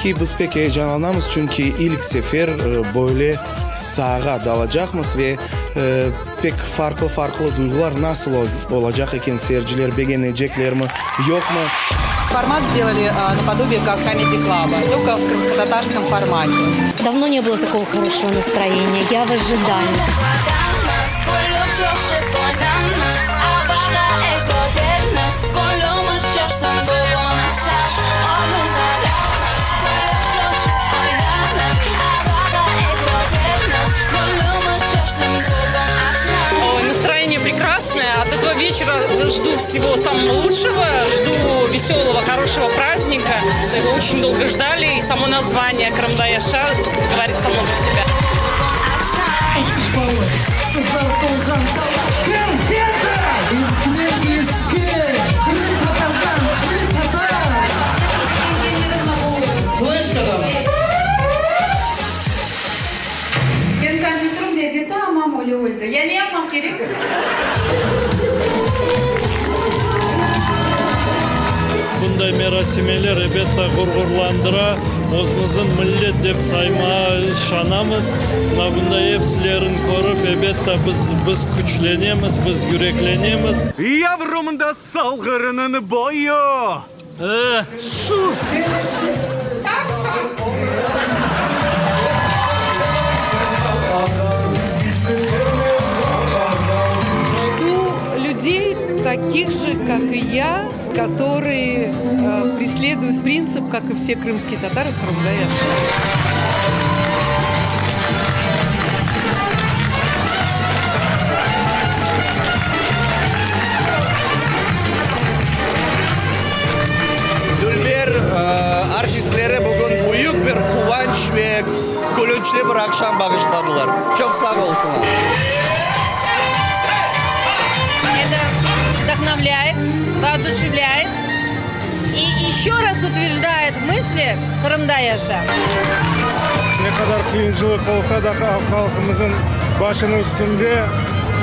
ki, biz pek eyecanlanamız, çünki ilk sefer böyle saağa dalacaqmız ve pek farqlı-farqlı duyğular, nasıl olacaq eken, seyirciler begeneceklermi, yoqmı. Format сделали наподобие как Comedy Club, только в крымскотатарском формате. Давно не было такого хорошего настроения, я в ожидании. Настроение прекрасное. От этого вечера жду всего самого лучшего, жду веселого, хорошего праздника. Его очень долго ждали, и само название Qırımda yaşa говорит само за себя. Men kompyuterim de dedi, tamam öyle öldi. Ya ne yapmaq kerek? Bunday merasimeler, ebette, ğurğurlandıra, özümizin millet dep saymağa şanamız. Mına bunday epsilerin körip, ebette, biz, biz küçlenemiz, biz yüreklenemiz. Yavrum da Salğırnıñ boyu. Suv. Tavşan. Жду людей, таких же, как и я, которые преследуют принцип, как и все крымские татары, Qırımda yaşa. Dülber artistleri bugün büyük bir quvanç ve külünçli bir aqşam bağışladılar. Çoq sağ olsunlar. Это вдохновляет, воодушевляет и еще раз утверждает в мысли Qırımda yaşa. Ne qadar qıyıncılıq olsa da, halqımızın başınıñ üstünde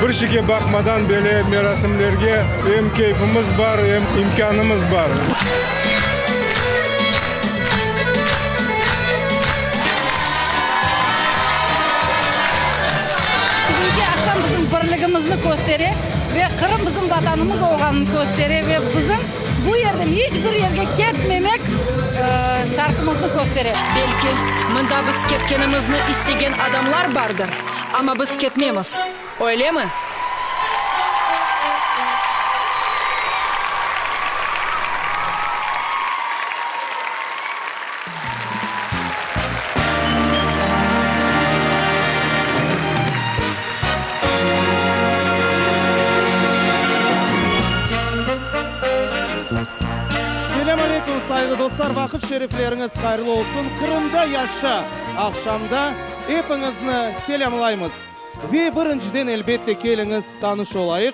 bir şeyge baqmadan böyle merasimlerge em keyfimiz bar, em imkânımız bar. Bugünki aqşam bizim birligimizni köstere ve Qırım bizim Vatanımız olğanını köstere ve bizim bu yerden iç bir yerge ketmemek şartımıznı köstere. Belki, mında biz ketkenimizni istegen adamlar bardır, amma biz ketmemiz, öylemi? Selâm aleyküm, sayğı dostlar, vaqıt şerifleriñiz hayırlı olsun! Qırımda yaşa! Aqşamda epiñizni selâmlaymız. Ve birinciden, elbette, keliñiz, tanış olayıq.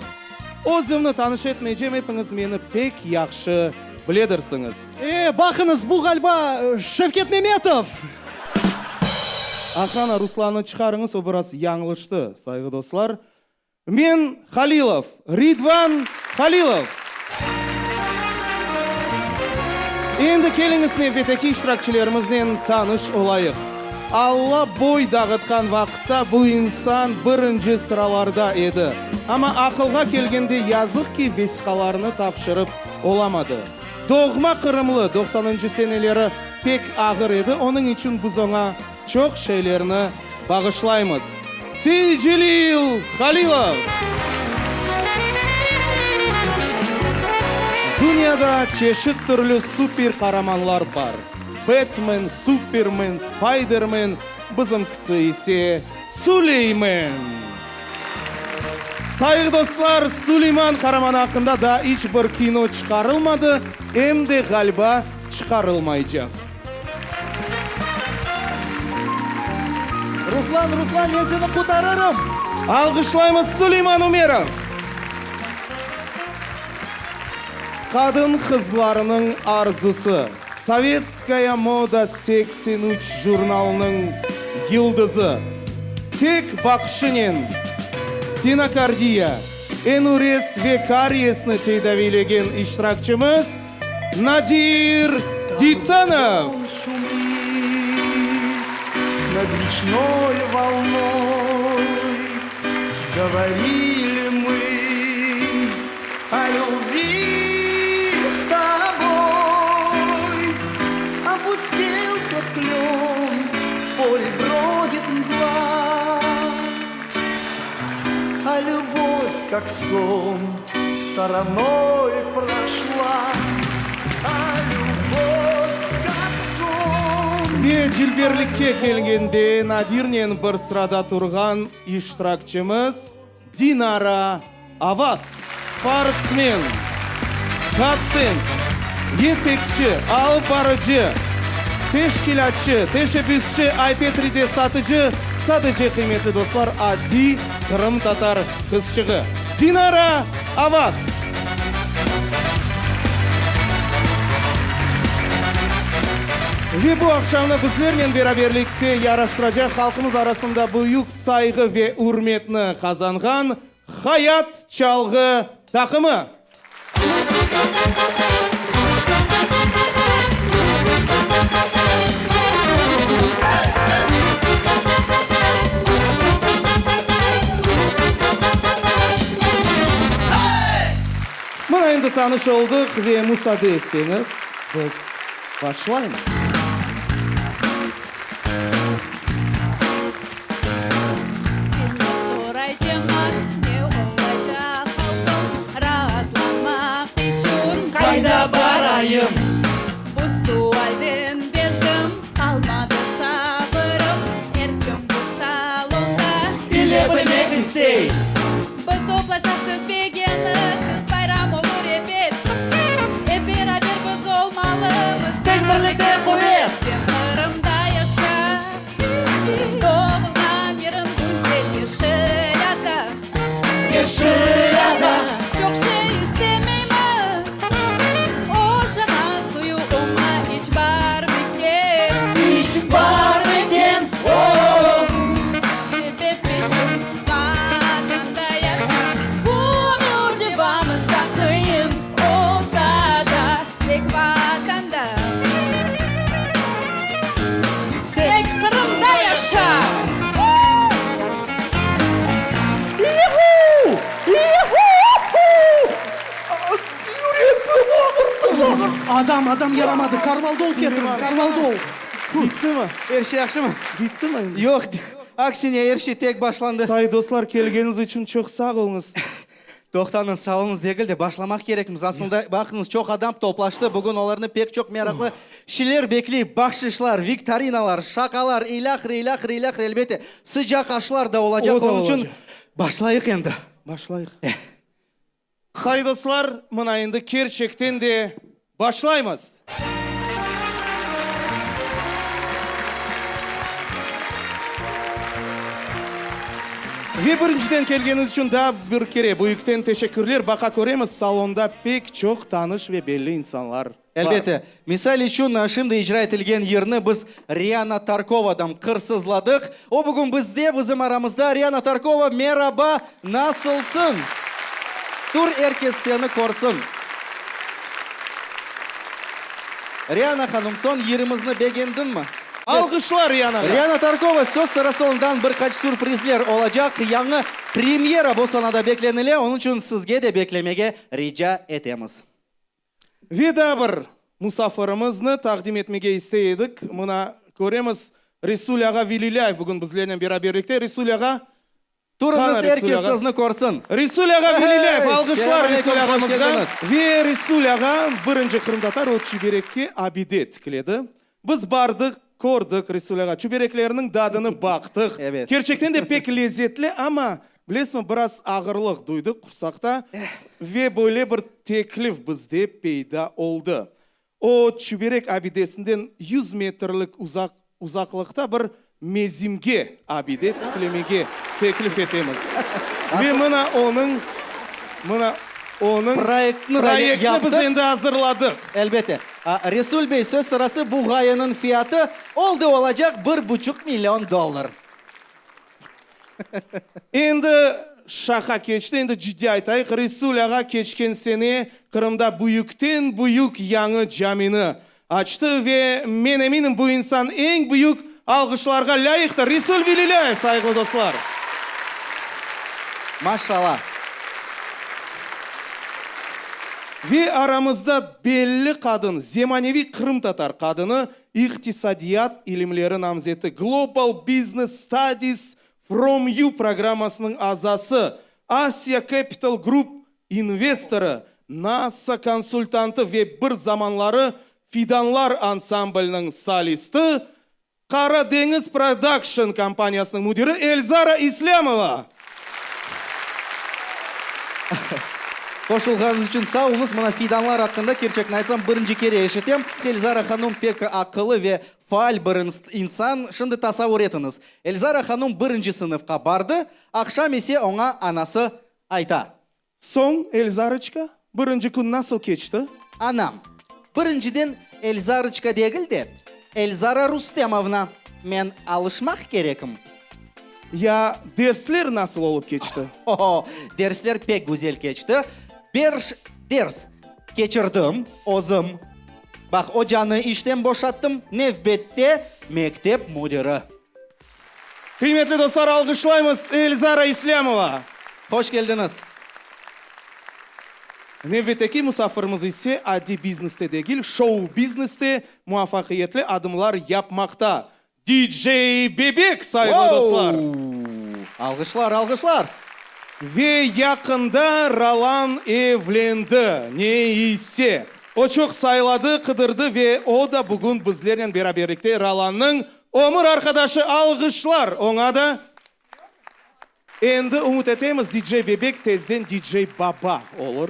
Özümni tanış etmeycem, epiñiz meni pek yahşı biledirsiñiz. E, baqıñız, bu, ğaliba, Şevket Memetov! Ahrana, Ruslannı çıqarıñız, o biraz yañlıştı, sayğı dostlar. Men Halilov, Ridvan Halilov! Endi keliñiz nevbetteki iştirakçilerimiznen tanış olayıq. Alla boy dağıtqan vaqıtta bu insan birinci sıralarda edi. Amma aqılğa kelgende yazıq ki, vesiqalarını tapşırıp olamadı. Doğma qırımlı, doqsanıncı seneleri pek ağır edi, onıñ içün biz oña çoq şeylerni bağışlaymız. Seyitcelil Halilov! Dünyada çeşit türlü super qaramanlar bar, Batman, Superman, Spiderman, bizimkisi ise Suleyman! Sayğı dostlar, Suleyman qaramanı aqqında daa iç bir kino çıqarılmadı, em de, ğaliba, çıqarılmaycaq. Ruslan, Ruslan, men seni qutarırım! Alğışlaymız, Suleyman Umerov! Qadın-qızlarnıñ arzusı, Sovetskaya moda 83 jurnalınıñ yıldızı, tek baqışınen stenokardiya, enurez ve kariyesni tedaviylegen iştirakçimiz Nadir Ditanov! Над речной волной Говорили мы о любви с тобой Опустел тот клен, в поле бродит мгла А любовь, как сон, стороной прошла А любовь, как сон Ve dülberlikke kelgende nadirnen bir sırada turğan iştirakçimiz Dinara Avaz, sportsmen, dotsent, yetekçi, alıp barıcı, teşkilâtçı, teşebbüsçi, Ay-Petride satıcı, sadece, qıymetli dostlar, adiy qırımtatar qızçığı, Dinara Avaz! Ve bu aqşamnı bizlernen beraberlikte yaraştıracaq halqımız arasında büyük sayğı ve ürmetni qazanğan Hayat çalğı taqımı! Mına endi tanış oldıq ve musaade etseñiz, biz başlaymız. Senden soraycağım, ne olacaq halqım raatlanmaq içün? Qayda barayım? Bu sualden bezdim, qalmadı sabırım, er kim bu salonda. Bile bilmek istey. Biz toplaşsaq siz begenirsiz, bayram olur ebet, ep beraber biz olmalımız. Tek birlikte quvet! Sen Qırımda yaşa. Doğulğan yeriñ güzel Yeşil ada. Yeşil ada. Çoq şey istemeymiz. Oşağan suyu oña iç barmıken? İç barmıken, o-o-o. Sebep içün Vatanda yaşa. Bu ömür devamında qıyın olsa da, tek Vatanda. Tek Qırımda yaşa! Adam, adam yaramadı. Karvaldol ketiriñ, karvaldol. Bittimi? Er şey yahşımı? Bittimi endi? Yoq, aksine, er şey tek başlandı. Say dostlar, kelgeniñiz içün çoq sağ oluñız. Toqtañız, sağ oluñız degil de, başlamaq kerekmiz. Aslında, baqıñız, çoq adam toplaştı. Bugün olarnı pek çoq meraqlı şeyler bekley, bahşışlar, viktorinalar, şaqalar, ilâhre, ilâhre, ilâhre, elbette, sıcaq aşlar da olacaq. O da Onıñ içün olacaq. başlayıq endi. Başlayıq. Say dostlar, mına endi kerçekten de başlaymız. Ve birinciden kelgeniñiz içün daa bir kere büyükten teşekkürler. Baqa köremiz, salonda pek çoq tanış ve belli insanlar bar. Elbette. Misal içün, şimdi icra etilgen yırnı biz Riana Tarkovadan qırsızladıq. O bugün bizde, bizim aramızda. Riana Tarkova, meraba, nasılsıñ? Tur, er kes seni körsin. Riana hanım, soñ yırımıznı begendiñmi? Alğışlar Rianağa! Riana Tarkova, söz sırası ondan bir qaç sürprizler olacaq. Yañı premyera bu sanada beklenile, onıñ içün sizge de beklemege rica etemiz. Ve daa bir musafirimizni taqdim etmege istey edik. Mına, köremiz, Resul ağa Velilâyev bugün bizlernen beraberlikte. Resul ağa, Turıñız, er kes sizni körsin. Resul ağa Velilâyev, alğışlar Resul ağamızğa. Ve Resul ağa birinci qırımtatar o çiberekke abide tikledi. Biz bardıq, kördik Resul ağa, çibereklerniñ dadını baqtıq. Kerçekten de pek lezetli, amma, bilesizmi, biraz ağırlıq duydıq qursaqta ve böyle bir teklif bizde peyda oldı. O çüberek abidesinden yüz metrlik uzaq uzaqlıqta bir mezimge abide tiklemege teklif etemiz. Ve mına onıñ, mına onıñ Proyektini da proyektini yaptıq. biz endi azırladıq. Elbette. Resul bey, söz sırası bu ğayeniñ fiyatı oldı olacaq bir buçuq million dollar. Endi şaqa keçti, endi ciddiy aytayıq, Resul ağa keçken sene Qırımda büyükten-büyük yañı camini açtı ve men eminim, bu insan eñ büyük. alğışlarğa lâyıqtır. Resul Velilâyev, sayğılı dostlar! Maşallah! Ve aramızda belli qadın, zemaneviy qırımtatar qadını, iqtisadiyat ilimleri namzeti, Global Business Studies From You programmasınıñ azası, Asia Capital Group investorı, NASA konsultantı ve bir zamanları Fidanlar ansambliniñ solisti, Qara deñiz Production kompaniyasınıñ müdiri Elzara İslâmova. Qoşulğanıñız içün sağ oluñız. Mına fidanlar aqqında, kerçekni aytsam, birinci kere eşitem. Elzara hanum pek aqıllı ve faal bir insan. Şimdi tasavur etiñiz, Elzara hanum birinci sınıfqa bardı, aqşam ise oña anası ayta. Soñ, Elzarıçka, birinci kün nasıl keçti? Anam, birinciden Elzarıçka degil de, Elzara Rustemovna, men alışmaq kerekim. Ya dersler nasıl olıp keçti? Ho-ho, dersler pek güzel keçti. Berş ders keçirdim özüm. Baq, ocanı işten boşattım, nevbette mektep müdiri. Qıymetli dostlar, alğışlaymız Elzara İslâmova! Hoş keldiñiz! Nevbetteki musafirimiz ise adiy bizneste degil, şou-bizneste muvafaqiyetli adımlar yapmaqta. DJ Bebek, sayğılı dostlar! Alğışlar, alğışlar! Ve yaqında Rolan evlendi. Ne ise. O çoq sayladı, qıdırdı ve o da bugün bizlernen beraberlikte Rolannıñ ömür arqadaşı. Alğışlar oña da! Endi ümüt etemiz, DJ Bebek tezden DJ Baba olur.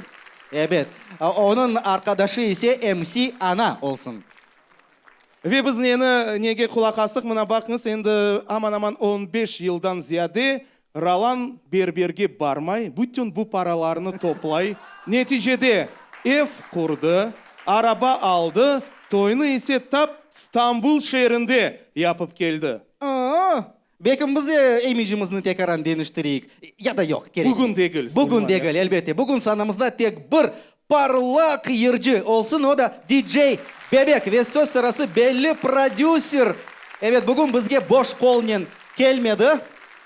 Ebet. Onıñ arqadaşı ise MC Ana olsun. Ve biz neni, nege qulaq astıq, mına baqıñız, endi aman-aman on beş yıldan ziyade Rolan berberge barmay, bütün bu paralarnı toplay, neticede ev qurdı, araba aldı, toynı ise tap Stambul şeerinde yapıp keldi. Aa, Belkim biz de imicimizni tekaran deñiştireyik, ya da yoq, kerek Bugün degil, Bugün Suleyman, degil, yahşı. elbette. Bugün sanamızda tek bir parlaq yırcı olsun, o da DJ Bebek ve söz sırası belli prodüser. Evet, bugün bizge boş qolnen kelmedi.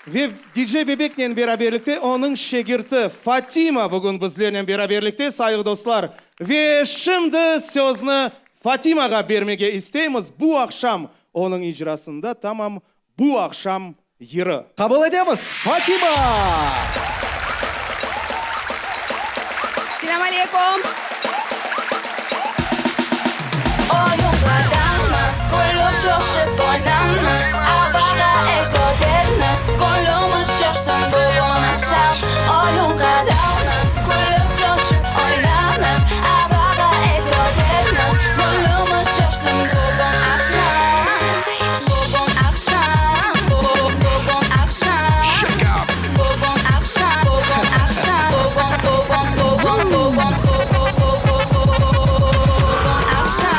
Ve DJ Bebeknen beraberlikte onıñ şegirti Fatima bugün bizlernen beraberlikte, sayğı dostlar. Ve şimdi sözni Fatimağa bermege isteymiz, bu aqşam Onıñ icrasında tamam Bu aqşam yırı. Qabul etemiz, Fatima! Selâm aleykum! Oyunğadamız, külüp coşıp oynamız, Avağa el kötermiz, göñlümiz coşsın bugün aqşam. Oyunğadamız, külüp coşıp oynamız, Avağa el kötermiz, göñlümiz coşsın bugün aqşam. Bugün aqşam, bugün aqşam, bugün aqşam, bugün aqşam, bugün, bugün, bugün, bugün, bugün aqşam.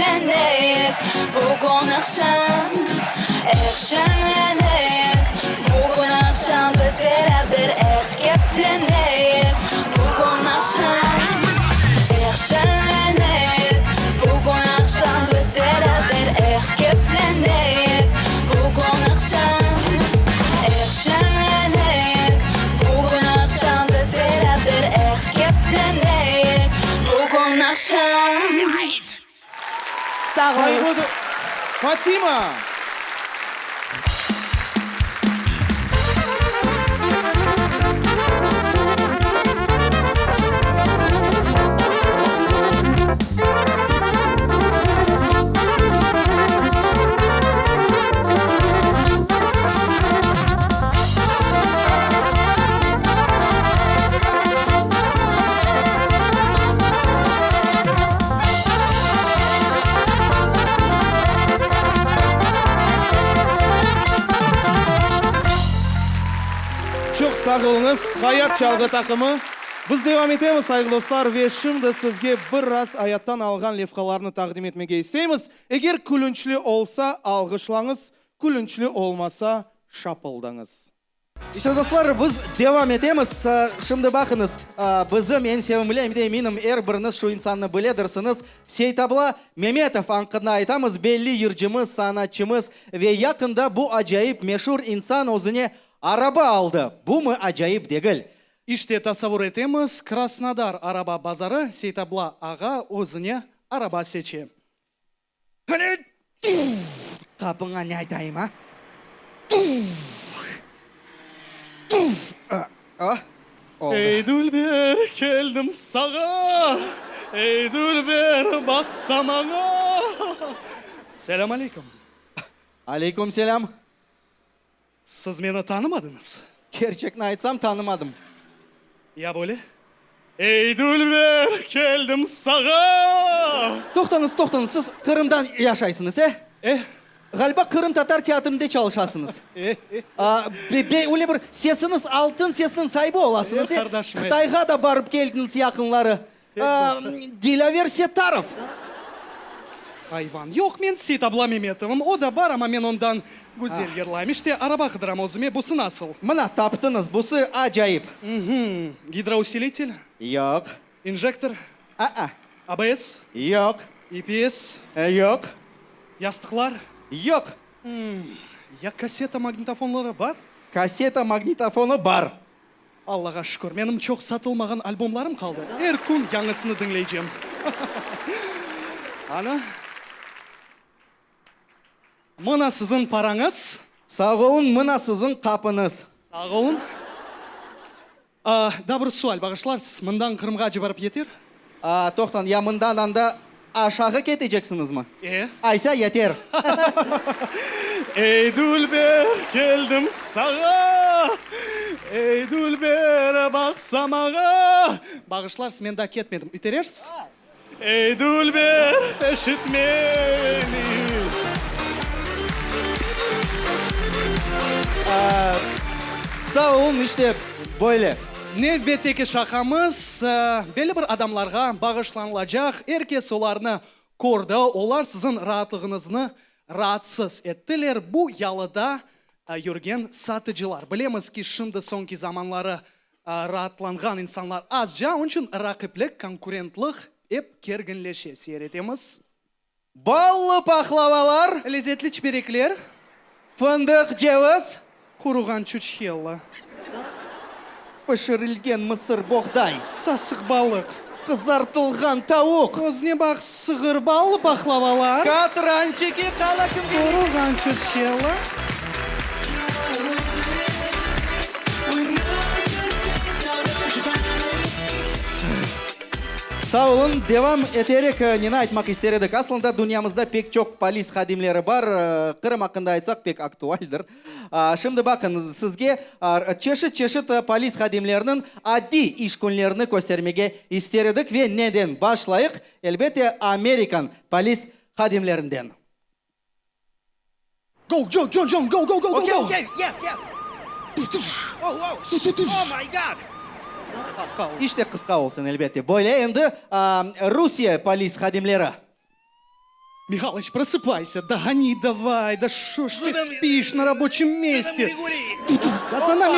keyfleneyik Bugün aqşam, eh, şeñleneyik Bugün aqşam biz beraber, eh, keyfleneyik Bugün aqşam, eh, şeñleneyik Bugün aqşam biz beraber, eh, keyfleneyik Bugün aqşam, eh, şeñleneyik Bugün aqşam biz beraber, eh, keyfleneyik Bugün aqşam. Sağ oluñız. Fatima! Çoq sağ oluñız, Hayat çalğı taqımı. Biz devam etemiz, sayğılı dostlar, ve şimdi sizge biraz ayattan alğan levhalarnı taqdim etmege isteymiz. Eger külünçli olsa, alğışlañız, külünçli olmasa, şapıldañız. İşte, dostlar, biz devam etemiz. Şimdi baqıñız, bizim eñ sevimli, em de eminim, er biriñiz şu insannı biledirsiñiz, Seytabla Memetov aqqında aytamız, belli yırcımız, sanatçımız ve yaqında bu acayip meşur insan özüne araba aldı. Bumı acayip degil? İşte, tasavur etemiz, Krasnodar araba bazarı, Seytabla ağa özüne araba seçe. Qapıña ne aytayım, a? Oldı. Ey dülber, keldim sağa, Ey dülber, baqsa maña. Selâm aleyküm. Aleyküm selâm. Siz meni tanımadıñız? Kerçekni aytsam, tanımadım. Ya böyle? Ey, dülber, keldim sağa! Toqtañız, toqtañız, siz Qırımdan yaşaysıñız, e? E. Ğaliba qırımtatar teatrinde çalışasıñız. E, e. Be, be, öyle bir sesiñiz, altın sesniñ saibi olasıñız, e? E, qardaşım, e. Qıtayğa da barıp keldiñiz yaqınları. Dilâver Settarov. Ayvan. Yoq, men Seytabla Memetovım. O da bar, amma men ondan güzel yırlayım. İşte, araba qıdıram özüme. Busı nasıl? Mına, taptıñız. Busı acayip. Gidrousilitel? Yoq. İnjektor? A-a. ABS? Yoq. İPS? Yoq. Yastıqlar? Yoq. Ya kasseta magnitofonları bar? Kasseta magnitofonı bar. Allağa şükür, menim çoq satılmağan albomlarım qaldı. Er kün yañısını diñleycem. Ana. Mına siziñ parañız. Sağ olun, mına siziñ qapıñız. Sağ olun. Daa bir sual, bağışlarsız, mından Qırımğa barıp yeter? Toqtañ, ya mından anda aşağı keteceksiñizmi? E. Aysa, yeter. Ey, dülber, keldim saña, Ey, dülber, baqsa maña. Bağışlarsız, men daa ketmedim, iterersiz? Ey, dülber, eşit meni. Sağ olun, işte böyle. Nevbetteki şaqamız belli bir adamlarğa bağışlanılacaq. Er kes olarnı kördi, olar siziñ raatlığıñıznı raatsız ettiler. Bu yalıda yürgen satıcılar. Bilemiz ki, şimdi soñki zamanları raatlanğan insanlar azca, onıñ içün raqiplik, konkurentlıq ep kerginleşe. Seyir etemiz. Ballı paqlavalar. Lezetli çiberekler. Fındıq, ceviz. Quruğan çuçhella. Pişirilgen mısır boğday. Sasıq balıq. Qızartılğan tavuq. Özüne baq, sığır ballı paqlavalar. Katrançiki, qala kimge ne. Quruğan çuçhella. Sağ olun. Devam eterek, neni aytmaq ister edik? Aslında dünyamızda pek çoq polis hadimleri bar. Qırım aqqında aytsaq, pek aktualdir. Şimdi baqıñ, sizge çeşit-çeşit polis hadimleriniñ adiy iş künlerini köstermege ister edik ve neden başlayıq? Elbette, amerikan polis hadimlerinden. Go, go, John, John, go, go, go, go, go! Okay, yes, yes! Oh, oh, oh my God! Qısqa olsun. İşte qısqa olsun, elbette. Böyle endi Rusiye polis hadimleri. Mihalıç, prosıpaysa, da goni davay, da şo ж tı spiş na raboçem meste? Da za nami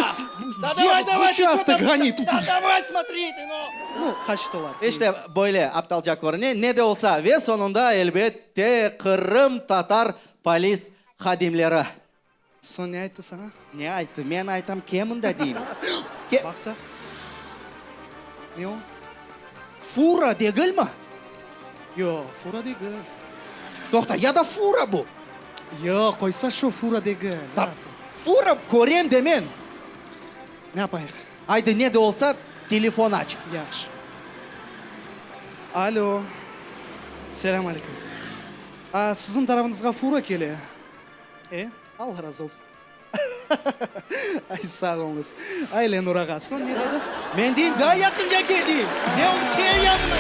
учastok goni! Da davay smotri tı, nu! Nu, qaçtılar. İşte, böyle aptalca körüne, ne de olsa, ve soñunda, elbette, qırımtatar polis hadimleri. Soñ ne ayttı saña? Ne ayttı? Men aytam, ke mında deyim. Baqsa, ne o? Fura degilmi? Yoq, fura degil. Toqta, ya da fura bu? Yoq, qoysa şu fura degil. Da, fura körem de men. Ne yapayıq? Aydı, ne de olsa, telefon aç. Yahşı. Alo. Selâm aleyküm. A, siziñ tarafıñızğa fura kele. E, Alla razı olsun. Ay, sağ oluñız. Ay, Lenur ağa, soñ ne dedi? Men deyim, daa yaqınca kel deyim. Ne oldı, kel yanıma.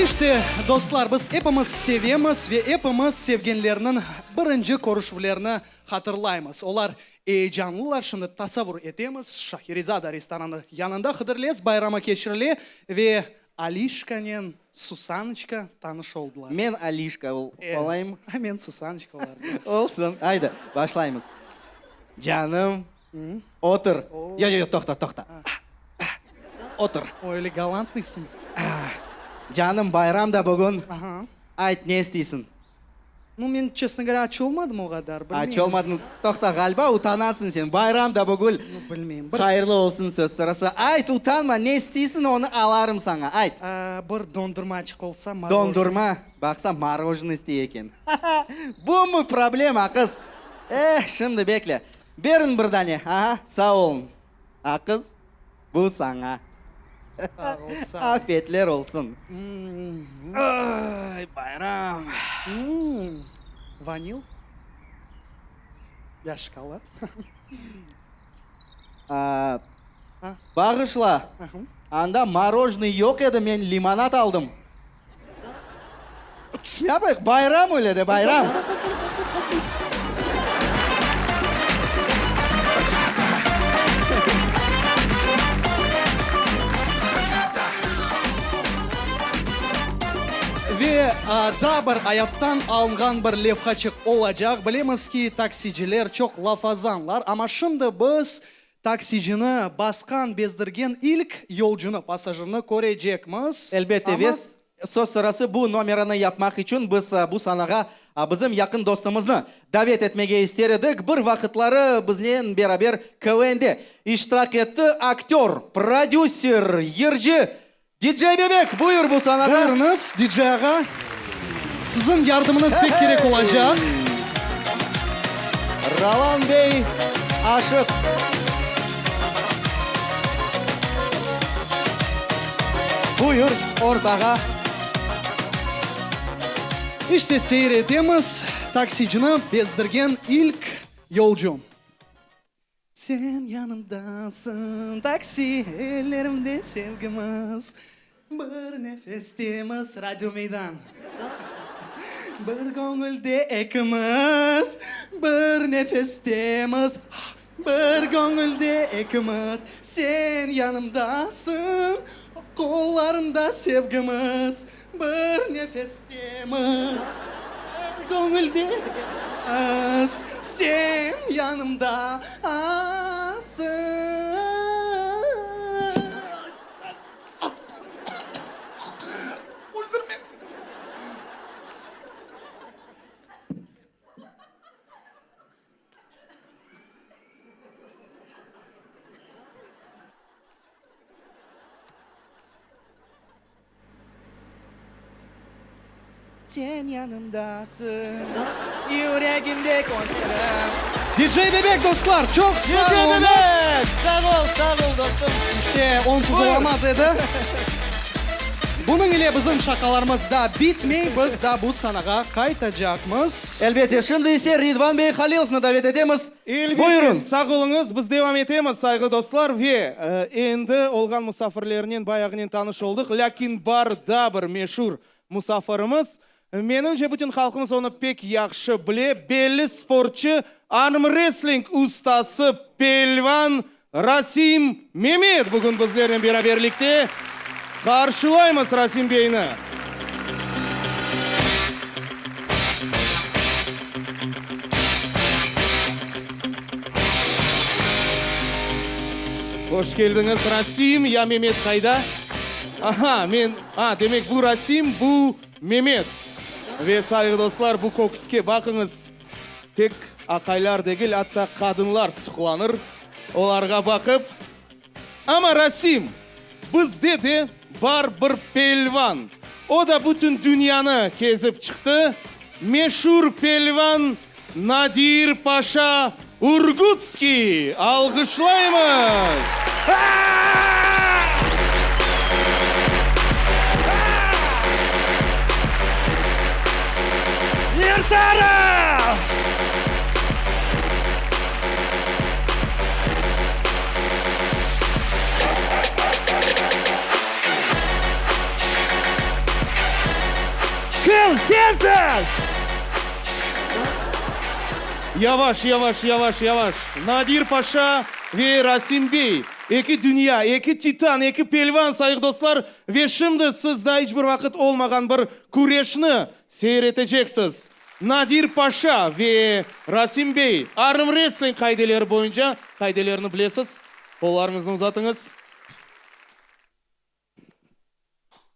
İşte, dostlar, biz epimiz sevemiz ve epimiz sevgenlerniñ birinci körüşüvlerini hatırlaymız. Olar eyecanlılar, şimdi tasavvur etemiz, Şaherezada restoranı yanında Hıdırlez bayramı keçirile ve Alişkanen Susanıçka tanış oldılar. Men Alişka olayım. A men Susanıçka olarım. Olsun, aydı, başlaymız. Canım, otur. Yoq, yoq, toqta, toqta. Otur. Öyle galantnıysıñ. Canım, bayram da bugün. Ayt, ne isteysiñ? Nu, men, çestno govorâ, aç olmadım o qadar, bilmeyim. Aç olmadıñ. Toqta, ğaliba utanasıñ sen. Bayram da bugün. Nu, bilmeyim. Bir. Hayırlı olsun söz sırası. Ayt, utanma, ne isteysiñ, onı alarım saña. Ayt. Bir dondurmaçıq olsa, morojnıy. Dondurma? Baqsa, morojnıy istey eken. Bumı problema, qız? Eh, şimdi bekle. Beriñ bir dane. Aha, sağ oluñ. A, qız, bu saña. Sağ ol, sağ ol. Afiyetler olsun. Ay, bayram. Vanil? Ya şokolad? Bağışla, anda morojnıy yoq edi, men limonad aldım. Ne yapayıq, bayram öyle de, bayram. Ve daa bir ayattan alınğan bir levhaçıq olacaq. Bilemiz ki, taksiciler çoq lafazanlar, amma şimdi biz Taksicini basqan, bezdirgen ilk yolcunı, passajirni körecekmiz. Elbette, ve söz sırası bu nomeranı yapmaq içün biz bu sanağa bizim yaqın dostumıznı davet etmege ister edik. Bir vaqıtları biznen beraber KVN-de iştirak etti, aktör, prodüser, yırcı DJ Bebek, buyur bu sanağa. Buyurıñız, DJ ağa. Siziñ yardımıñız pek kerek olacaq. Rolan bey, aşıq. Buyur ortağa. İşte seyir etemiz, taksicini bezdirgen ilk yolcu. Sen yanımdasıñ, taksi, ellerimde sevgimiz, Bir nefestemiz, Radio Meydan, Bir göñülde ekimiz, bir nefestemiz, Bir göñülde ekimiz, Sen yanımdasıñ, qollarında sevgimiz, Bir nefestemiz, bir göñülde ekimiz, Sen yanımdasıñ. Öldürme. Sen yanımdasıñ, yüregimde közlerim. DJ Bebek, dostlar, çoq sağ DJ oluñız. Bebek! Sağ ol, sağ ol, dostum. İşte, onsuz olamaz edi. Bunıñ ile bizim şaqalarımız da bitmey, biz da bu sanağa qaytacaqmız. Elbette, şimdi ise Ridvan bey Halilovnı davet etemiz. Elbette, Buyurın. sağ oluñız. Biz devam etemiz, sayğılı dostlar, ve endi olğan musafirlernen bayağınen tanış oldıq. Lâkin bar daa bir meşur musafirimiz. Menimce, bütün halqımız onı pek yahşı bile, belli sportçı, armrestling ustası, pelvan. Rasim Memet bugün bizlernen beraberlikte. Qarşılaymız Rasim beyni! Hoş keldiñiz, Rasim! Ya Memet qayda? Aha, men, a, demek bu Rasim, bu Memet. Ve, sayğı dostlar, bu köküske baqıñız, tek aqaylar degil, atta qadınlar suqlanır olarğa baqıp. Amma Rasim, bizde de bar bir pelvan. O da bütün dünyanı kezip çıqtı, meşur pelvan Nadir Paşa Urgutskiy! Alğışlaymız! Yırtarım! Kim sensiñ? Yavaş, yavaş, yavaş, yavaş. Nadir Paşa ve Rasim bey, eki dünya, eki titan, eki pelvan, sayıq dostlar, ve şimdi siz daa iç bir vaqıt olmağan bir küreşni seyir eteceksiz. Nadir Paşa ve Rasim bey, armrestling qaideleri boyunca, qaidelerini bilesiz, qollarıñıznı uzatıñız.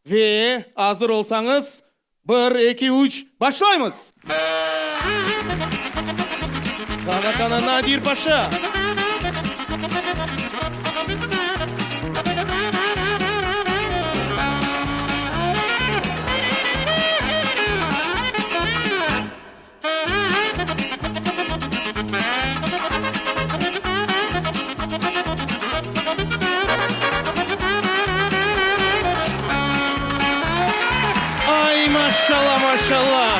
Ve azır olsañız, bir, eki, üç, başlaymız! Qana, qana, Nadir Paşa! Ay, maşşalla, maşşalla!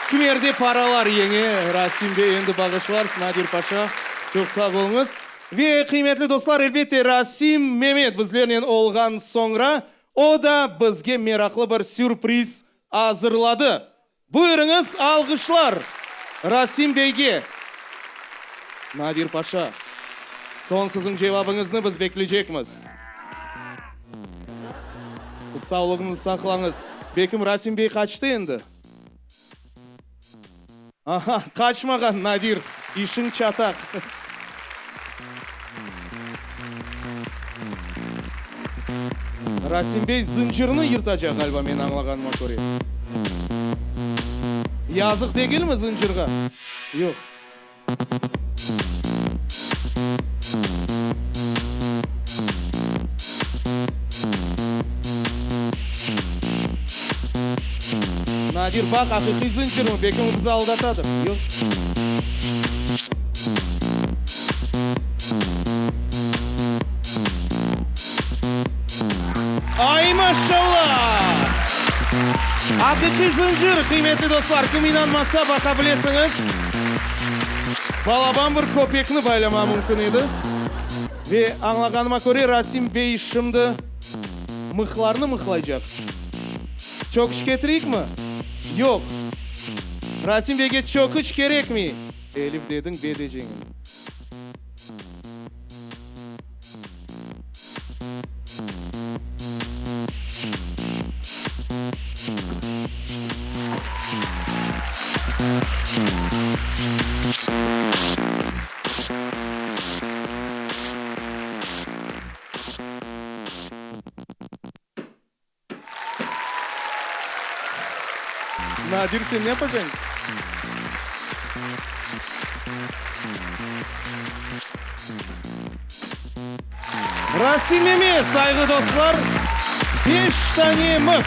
Kimerde paralar yeñe, Rasim bey, endi bağışlarsız, Nadir paşa, çoq sağ oluñız. Ve, qıymetli dostlar, elbette, Rasim Memet bizlernen olğan soñra, o da bizge meraqlı bir sürpriz azırladı. Buyurıñız, alğışlar Rasim beyge! Nadir paşa, soñ siziñ cevabıñıznı biz bekleycekmiz. Siz sağlığıñıznı saqlañız. Bekim Rasim bey qaçtı endi? Aha, qaçmağan, Nadir, işiñ çataq. Rasim bey zıncırnı yırtacaq ğaliba, men añlağanıma köre. Yazıq degilmi zıncırğa? Yoq. Nadir, baq, aqiqiy zıncırmı? Belki o bizi aldatadır. Yoq. Ay, maşallah! Aqiqiy zıncır, qıymetli dostlar, kim inanmasa, baqa bilesiñiz. Balaban bir köpekni baylama mümkün edi. Ve añlağanıma köre, Rasim bey şimdi mıhlarnı mıhlaycaq. Çöküç ketireyikmi? Yoq. Rasim beyge çöküç kerekmey. Elif dediñ, be deceñiñ. Nadir, sen ne yapacañ? Rasim Memet, sayğı dostlar, beş tane mıh.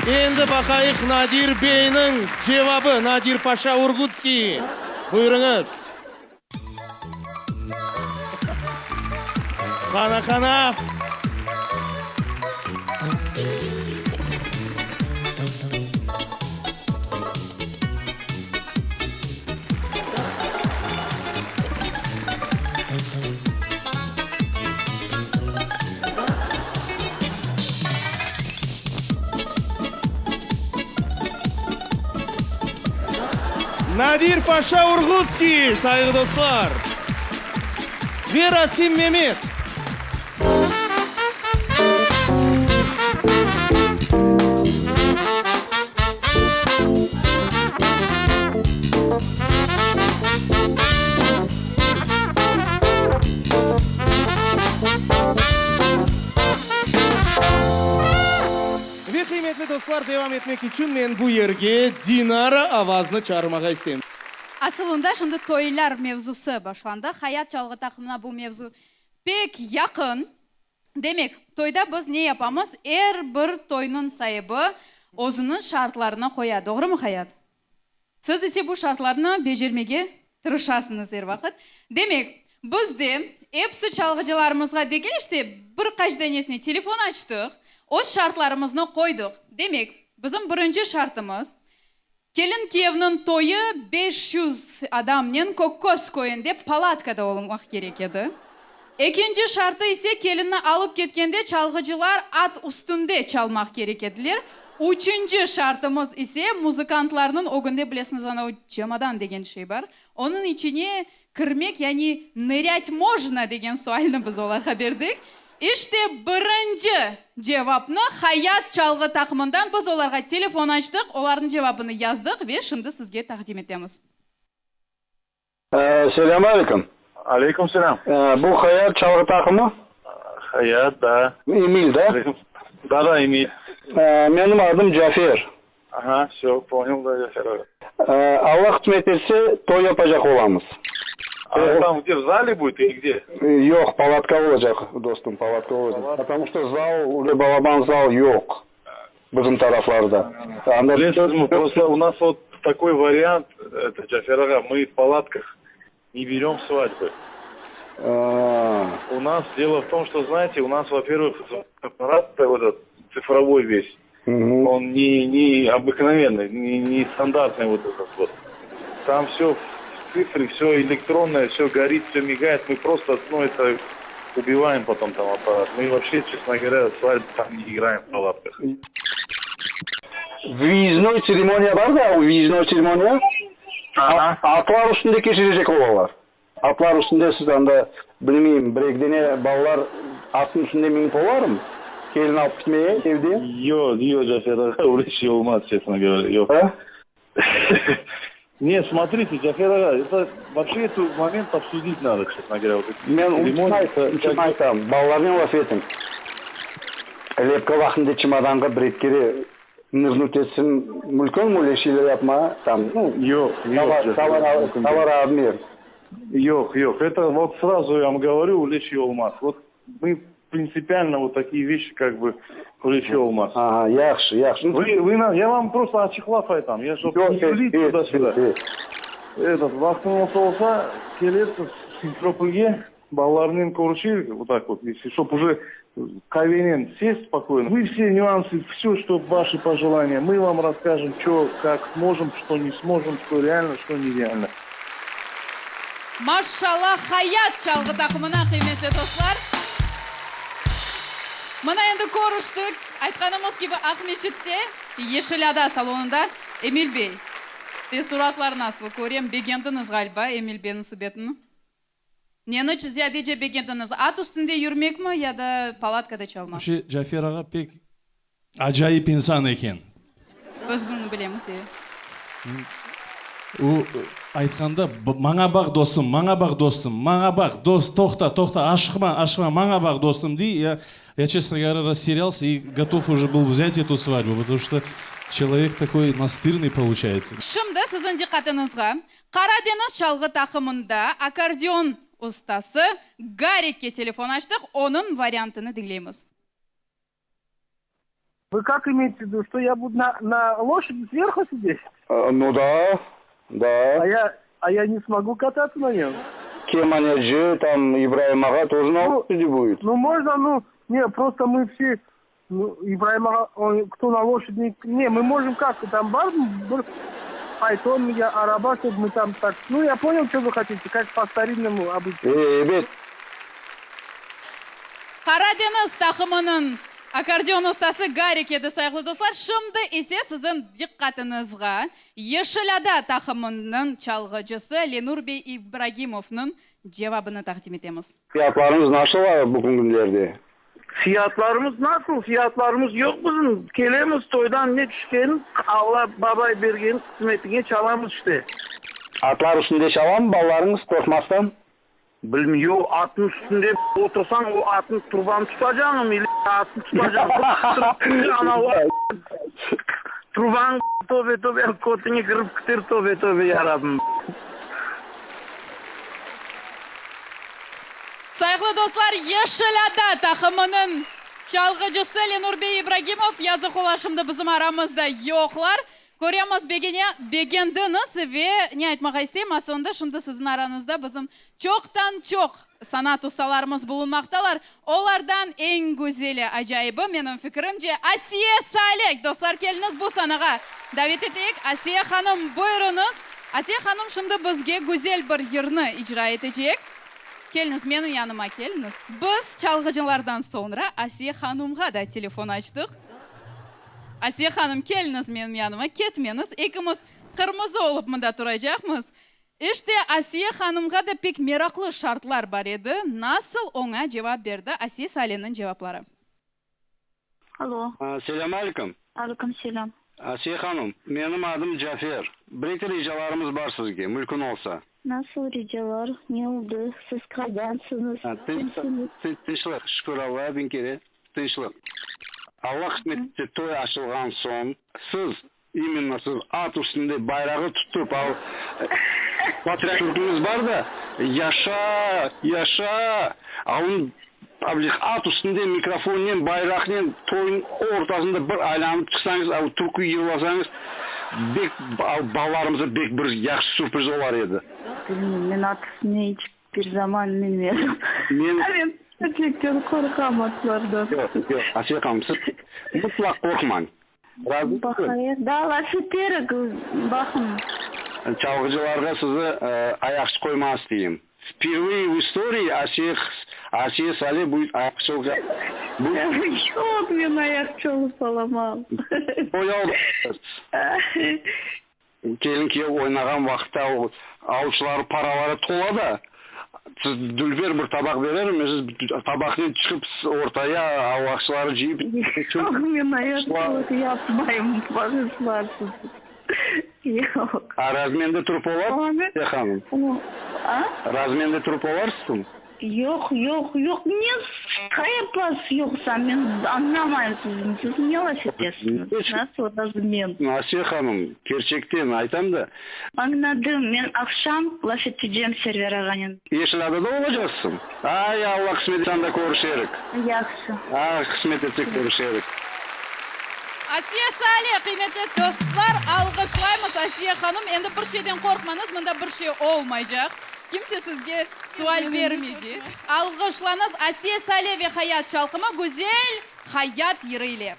Endi baqayıq Nadir beyniñ cevabı, Nadir Paşa Urgutskiy. Buyurıñız. Qana, qana. Nadir Paşa Urgutskiy, sayğı dostlar! Ve Rasim Memet. Ve, qıymetli dostlar, devam etmek içün men bu yerge Dinara Avaznı çağırmağa isteyim. Asılında şimdi toylar mevzusı başlandı. Hayat çalğı taqımına bu mevzu pek yaqın. Demek, toyda biz ne yapamız? Er bir toynıñ saibi özüniñ şartlarını qoya. Doğrumı, Hayat? Siz ise bu şartlarnı becermege tırışasıñız er vaqıt. Demek, biz de episi çalğıcılarımızğa degil, işte, bir qaç danesine telefon açtıq, öz şartlarımıznı qoydıq. Demek, bizim birinci şartımız, kelin-kiyevniñ toyı 500 adamnen Kökköz köyünde palatkada olmaq kerek edi. Ekinci şartı ise, kelinni alıp ketkende çalğıcılar at üstünde çalmaq kerek ediler. Üçünci şartımız ise, muzıkantlarnıñ ögünde, bilesiñiz, ana o çemodan degen şey bar, onıñ içine kirmek, yani nırât mojno degen sualni biz olarğa berdik. İşte, birinci cevapnı Hayat çalğı taqımından biz olarğa telefon açtıq, olarnıñ cevabını yazdıq ve şimdi sizge taqdim etemiz. Selâm aleyküm. Aleyküm selâm. Bu Hayat çalğı taqımı? Hayat, da. Emil, da? Da, da, Emil. Menim adım Cafer. Aha, vsyo, poñıl, da, Cafer ağa. Allah qısmet etse, toy yapacaq olamız. A tam gde, v zale budet ili gde? Yoq, palatka olacaq, dostum, palatka olacaq. Potomu çto zal, öyle balaban zal yoq bizim taraflarda. Anda. Bilesizmi, prosto u nas vot takoy variant, eto, Cafer ağa, mı v palatkah ne berem svadbı. U nas delo v tom, çto, znaete, u nas, vo-pervıh, apparat vot etot tsifrovoy ves, on ne ne obıknovennoy, ne ne standartnoy vot etot vot. Tam vsyo v tsifre, vsyo elektronnoye, vsyo gorit, vsyo migaet, mı prosto, nu, eto, ubivaem potom tam apparat. Mı voobşe, çestno govorâ, svadbı tam ne igraem v palatkah. Vıyezdnoy tseremoniya bar da, vıyezdnoy tseremoniya, atlar üstünde keçirecek olalar. Atlar üstünde siz anda, bilmeyim, bir-eki dene balalar atnıñ üstünde minip olarmı? Kelin alıp ketmeye evden? Yoq, yoq, Cafer ağa, öyle şey olmaz, çestno govorâ, yoq. Ne, smotrite, Cafer ağa, eto, voobşe eto moment obsudit nado, çestno govorâ, vot eti Men uçun aytam, balalarnen laf etiñ. Lepka vaqtında çemodanğa bir-eki kere nırnut etsin, mülkünmi öyle şeyler yapma, tam, nu, Yoq, yoq, tovaroobmen. Yoq, yoq, eto vot srazu ya vam govorü, öyle şey olmaz. Vot mı printsipialno vot takiye veşçi kak bı, öyle şey olmaz. Aha, yahşı, yahşı. Vı, vı na, ya vam prosto açıq laf aytam, ya şob ne yulit tuda-süda. Etot, vaqtıñız olsa, kelersiz Simferopolge, balalarnen körüşeyik, vot tak vot, esli, şob uje qavenen sest spokoyno, mı vse nüansı, vsö, çto vaşi pojelaniya, mı vam rasskajem, ço, kak smojem, çto ne smojem, çto realno, çto nerealno. Maşşalla, Hayat çalğı taqımına, qıymetli dostlar! Mına endi körüştik, aytqanımız kibi, Aqmeçitte, Yeşil ada salonında Emil bey, teessuratlar nasıl? Körem, begendiñiz ğaliba Emil beyniñ subetini. Neni ziyadece begendiñiz, at üstünde yürmekmi ya da palatkada çalmaqmı? Вообще, Cafer ağa pek acayip insan eken. Biz bunı bilemiz, e. O, aytqanda, maña baq, dostum, maña baq, dostum, maña baq, dost, toqta, toqta, aşıqma, aşıqma, maña baq, dostum, dey. Ya, ya, честно говоря, растерялся и готов уже был взять эту свадьбу, потому что человек такой настырный получается. Şimdi siziñ diqqatıñızğa Qara deñiz çalğı taqımında akkordeon ustası Garikke telefon açtıq, onıñ variantını diñleymiz. Вы как имеете в виду, что я буду на, на лошади сверху сидеть? Ну да, да. А я, а я не смогу кататься на нем? Kemaneci, там, İbraim ağa тоже на лошади будет. Ну, можно, ну, не, просто мы все, ну, İbraim ağa, он, кто на лошади, не, мы можем как, там bar bir fayton ya araba, чтобы мы там так, ну, я понял, что вы хотите, как по старинному обычаю. Ebet. Qara deñiz taqımınıñ akkordeon ustası Garik edi, sayğılı dostlar. Şimdi ise siziñ diqqatıñızğa Yeşil ada taqımınıñ çalğıcısı Lenur bey İbragimovnıñ. cevabını taqdim etemiz. Fiyatlarıñız nasıl bugün künlerde? Fiyatlarımız nasıl? Fiyatlarımız yoq bizim. Kelemiz toydan ne tüşken, Alla babay bergen qısmetine çalamız işte. Atlar üstünde çalamı balalarıñız qorqmastan? Bilmeyim, yoq, atnıñ üstünde otursañ, o atnıñ trubanı tutacañmı ili atnı tutacañ, anavı trubanıñ töbe töbe kötüñe kirip kiter töbe töbe yarabbim. Sayğılı dostlar, Yeşil ada taqımınıñ çalğıcısı Lenur bey İbragimov, yazıq olar şimdi bizim aramızda yoqlar. Köremiz, begene, begendiñiz ve ne aytmağa isteyim, asılında şimdi siziñ arañızda bizim çoqtan-çoq sanat ustalarımız bulunmaqtalar. Olardan eñ güzeli, acayıbı, menim fikirimce, Asiye Salek! Dostlar, keliñiz bu sanağa davet eteyik. Asiye hanım, buyurıñız. Asiye hanım şimdi bizge güzel bir yırnı icra etecek. Keliñiz, menim yanıma keliñiz. Biz çalğıcılardan soñra Asiye hanımğa da telefon açtıq. Asiye hanım, keliñiz menim yanıma, ketmeñiz, ekimiz qırmızı olıp mında turacaqmız. İşte, Asiye hanımğa da pek meraqlı şartlar bar edi. Nasıl oña cevap berdi Asiye Saleniñ cevapları? Alo. Selâm aleyküm. Aleyküm selâm. Asiye hanım, menim adım Cafer. Bir-eki ricalarımız bar sizge, mülkün olsa. Nasıl ricalar? Ne oldı? Siz qaydansıñız? Kimsiñiz? Tınçlıq, şükür Allağa biñ kere, tınçlıq. Alla qısmet etse, toy açılğan soñ, siz, imenno siz, at üstünde bayrağı tutıp, al, patriot türküñiz bar da, yaşa, yaşa, alın, at üstünde mikrofonnen, bayraqnen toyun ortasında bir aylanıp çıqsañız, al, türkü yırlasañız, bek, al, balalarımıza bek bir yahşı sürpriz olar edi. Bilmeyim, men at üstüne iç bir zaman minmedim. Men. Men kerçekten qorqam atlardan. Yoq, yoq, Asiye hanım, siz mıtlaq qorqmañ. Razısız? Baqayıq, daa laf eterik, baqıñ. Çalğıcılarğa sizi ayaqçı qoymaq isteyim. Vpervıye v istorii Asiye Asiye Sale bu ayaqçılıq bu. Yoq, men ayaqçı olıp olamam. Qoya Kelin-kiyev oynağan vaqıtta o avuçları paraları tola da, siz dülber bir tabaq bererim, siz tabaqnen çıqıp ortaya avaqçıları cıyıp. Yoq, men ayaqçılıq yapmayım, bağışlarsız. Yoq. A razmende turıp olarsız, Asiye hanım? A? Razmende turıp olarsızmı? Yoq, yoq, yoq, ne qayapasız yoqsa, men añlamayım sizni, siz ne laf etesiñiz, nasıl razımen? Asiye hanım, kerçekten aytam da. Añladım, men aqşam laf etecem Server ağanen. Yeşil adada olacaqsıñ? Ay, Alla qısmet etse anda körüşerik. Yahşı. Ah, qısmet etse körüşerik. Asiye Sale, qıymetli dostlar, alğışlaymız Asiye hanım, endi bir şeyden qorqmañız, mında bir şey olmaycaq. Kimse sizge sual bermeycek. Alğışlañız Asiye Sale ve Hayat çalqımı güzel Hayat yırı ile.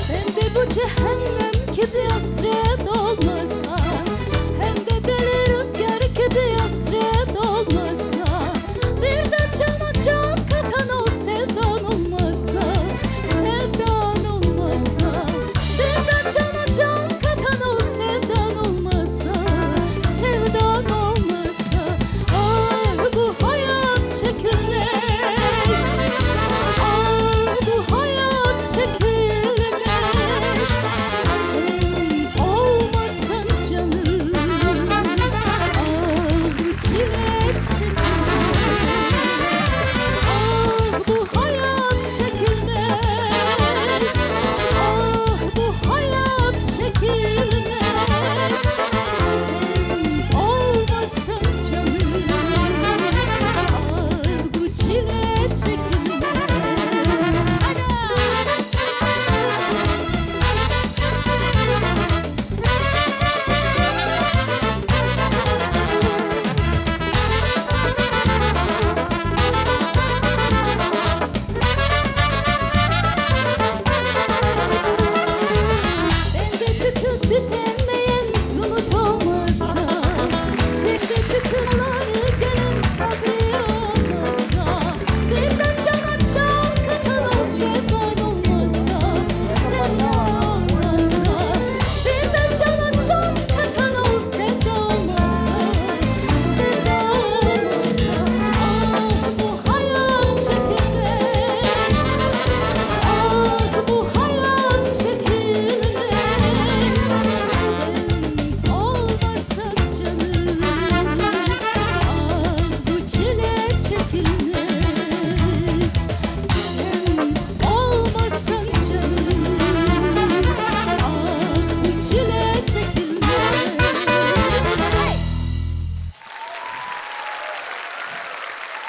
Hem de bu cehennem kibi asret olmasa, Hem de deli rüzgâr kibi asret olmasa, Bir de.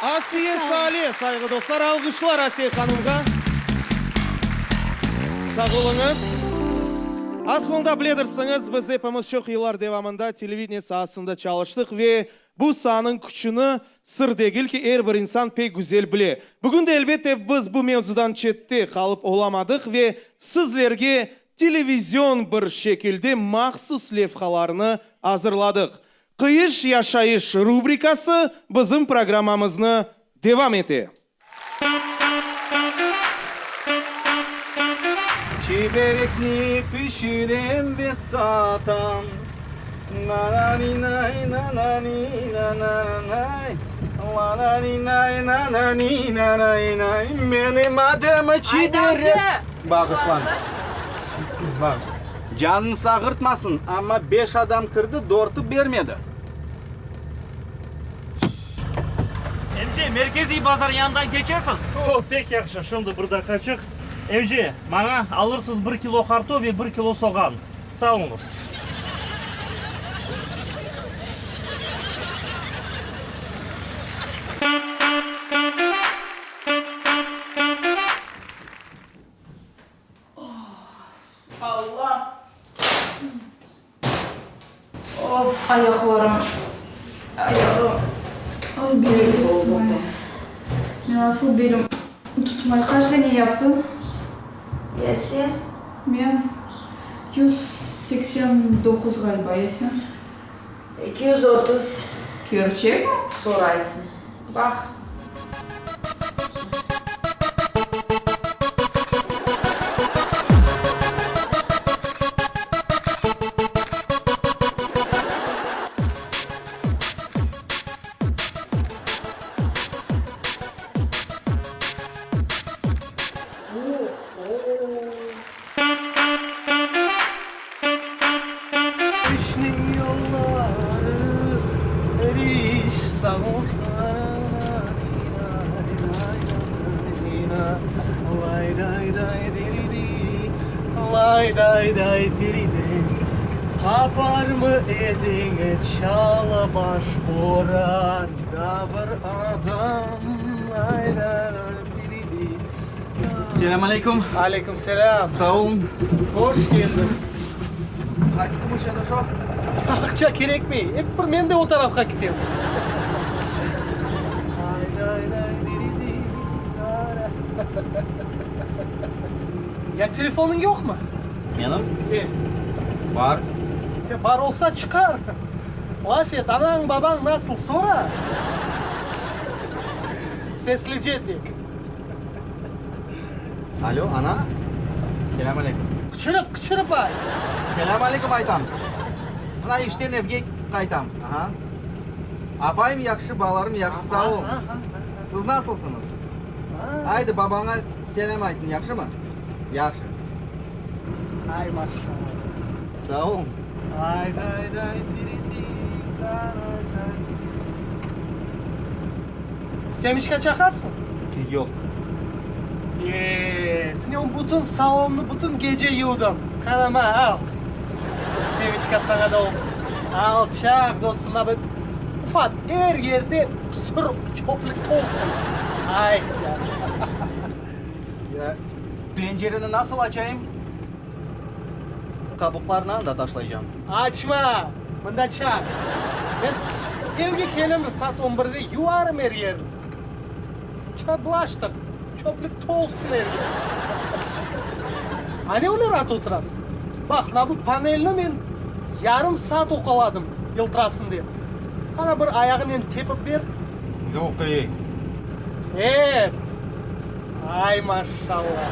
Asiye Sale, sayğı dostlar, alğışlar Asiye hanımğa. Sağ oluñız. Aslında biledirsiñiz, biz epimiz çoq yıllar devamında televideniye saasında çalıştıq ve bu saanıñ küçüni, sır degil ki, er bir insan pek güzel bile. Bugün de, elbette, biz bu mevzudan çette qalıp olamadıq ve sizlerge televizion bir şekilde mahsus levhalarnı azırladıq. Qıyış yaşayış rubrikası bizim programmamıznı devam ete. Çiberekni pişirem ve satam, Na-na-ni-nay, na-na-ni-na-na-nay, La-na-ni-nay, na-na-ni-na-nay-nay, Menim adım Çiberek. Bağışlañ. Bağışlañ. Canıñ sağırtmasın, amma beş adam kirdi, dörtü bermedi. Emce, merkeziy bazar yanından keçesiz? O, pek yahşı, şimdi bir daqqaçıq. Emce, maña alırsız bir kilo qartop ve bir kilo soğan. Sağ oluñız. Alla! Of, ayaqlarım, ayağım, ay, belim tutmay. Men asıl belim tutmay. Qaç dane yaptıñ? Ya sen? Men 189 ğaliba, ya sen? 230. Kerçekmi? Soraysıñ. Baq. İşniñ yolları eriş sağ olsun. Qaparmı ediñ çala baş boranda bir adam. Selâm aleyküm. Aleyküm selâm. Sağ olun. Hoş keldiñ. Qaç kumuş edi şo? Aqça kerekmey. Ep bir men de o tarafqa kitem. Ya telefonıñ yoqmı? Menim? E. Bar. E, bar olsa çıqar. Laf et, anañ, babañ nasıl, sora. Seslice tek. Alo, ana. Selâm aleyküm. Qıçırıp, qıçırıp ayt. Selâm aleyküm aytam. Mına işten evge qaytam. Aha. Apayım yahşı, balalarım yahşı, sağ oluñ. Siz nasılsıñız? Aydı, babaña selâm aytıñ, yahşımı? Yahşı. Ay, maşallah. Sağ oluñ. Semiçka çaqasıñ? Yoq. E, tünevin bütün salonnı bütün gece yuvdım. Qana, ma, al. Bir semiçka saña da olsun. Al, çaq, dostum, ma, bir ufat, er yerde pısırıq, çöplük tolsun. Ay, canım. Ya, pencereni nasıl açayım? Qabuqlarnı anda taşlaycam. Açma! Mında çaq. Men evge kelim, saat on birde yuvarım er yerni. Çablaştır, çöplük tolsun er yer. A ne öyle raat oturasıñ? Baq, mına bu panelni men yarım saat oqaladım, yıltırasın dep. Qana bir ayağınen tepip ber. Yoq, ey. E! Ay, maşşalla!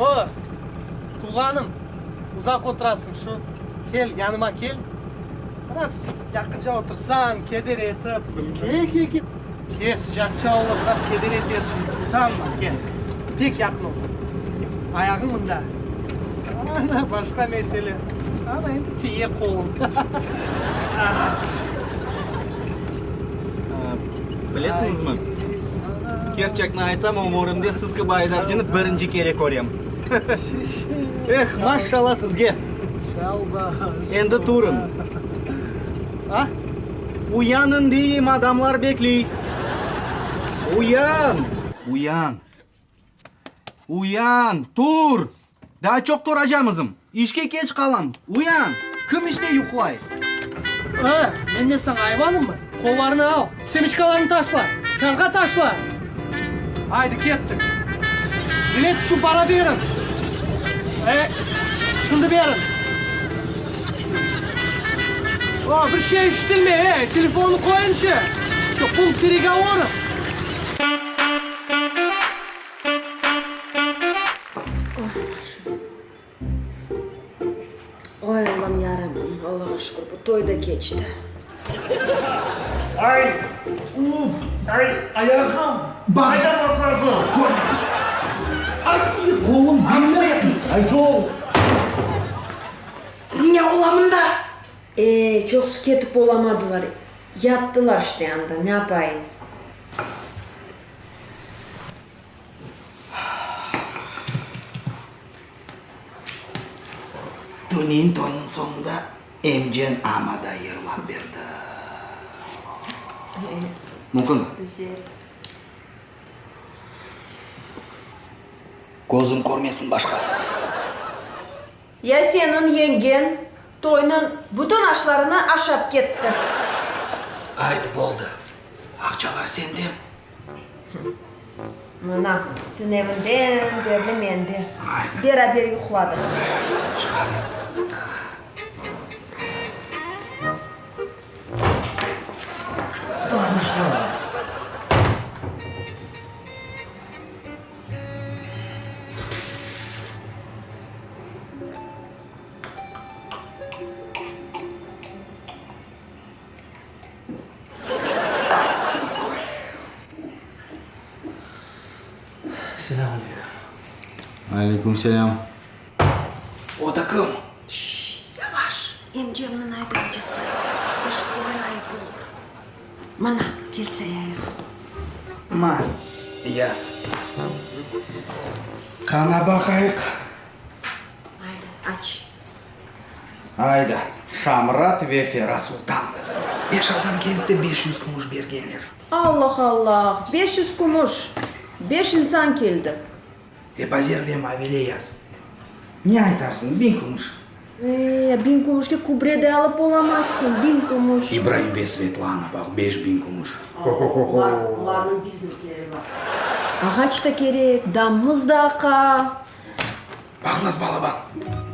O, tuvğanım, uzaq oturasıñ, şu, kel, yanıma kel. Biraz yaqınca otursañ, keder etip. Ke, ke, ke. Ke, sıcaqça olur, biraz keder etersiñ. Utanma, kel. Pek yaqın otur. Ayağıñ mında. Ana, başqa mesele. Ana, endi tiye qoluñ. Bilesiñizmi, kerçekni aytsam, ömürimde siz kibi aydavcını birinci kere körem. Eh, maşşalla sizge! Endi turıñ. A? Uyanıñ deyim, adamlar bekley. Uyan! Uyan! Uyan! Tur! Daa çoq turacamızım. İşke keç qalam. Uyan! Kim işte yuqlay? A, men ne saña ayvanımmı? Qollarını al, semiçkalarını taşla, çanğa taşla! Aydı, kettik! Bilet içün para beriñ! E, şimdi beriñ! O, bir şey işitilmey, e, telefonnı qoyıñçı! Punkt peregovorov! Oy, Allam, yarabbim, Allağa şükür, bu toy da keçti. Ay, uf, ay, ayağım, qayda basasıñ? Körmedim. Ay, qolum, diñle. Aytol. Ne ola mında? E, çoqusı ketip olamadılar, yattılar işte anda, ne yapayım. Tünevin toynıñ soñunda emceñ ama da yırlap berdi. Mümkünmi? Güzel. Közüm körmesin başqa. Ya seniñ yeñgeñ toynıñ bütün aşlarını aşap ketti. Aydı, boldı. Aqçalar senden. Mına, tünevinden berli mende. Beraber yuqladıq. Çıqar. Bağışla. Selâm aleyküm. Aleyküm selâm. O da kim? Şşş, yavaş, emcemniñ aydavcısı. Eşitseler ayıp olur. Mına, kel sayayıq. Ma, yaz. Qana baqayıq. Aydı, aç. Ayda, Şamrat ve Fera Sultan. Beş adam kelip de 500 kumuş bergenler. Allah, Allah, 500 kumuş! Beş insan keldi. Ebazer ve Mavile yaz. Ne aytarsıñ, biñ kumuş? E, biñ kumuşke kübre de alıp olamazsıñ, biñ kumuş. İbraim ve Svetlana, baq, 5000 kumuş. Olar, olarnıñ biznesleri bar. Ağaç da kerek, damımız da aqa. Baq, nasıl balaban.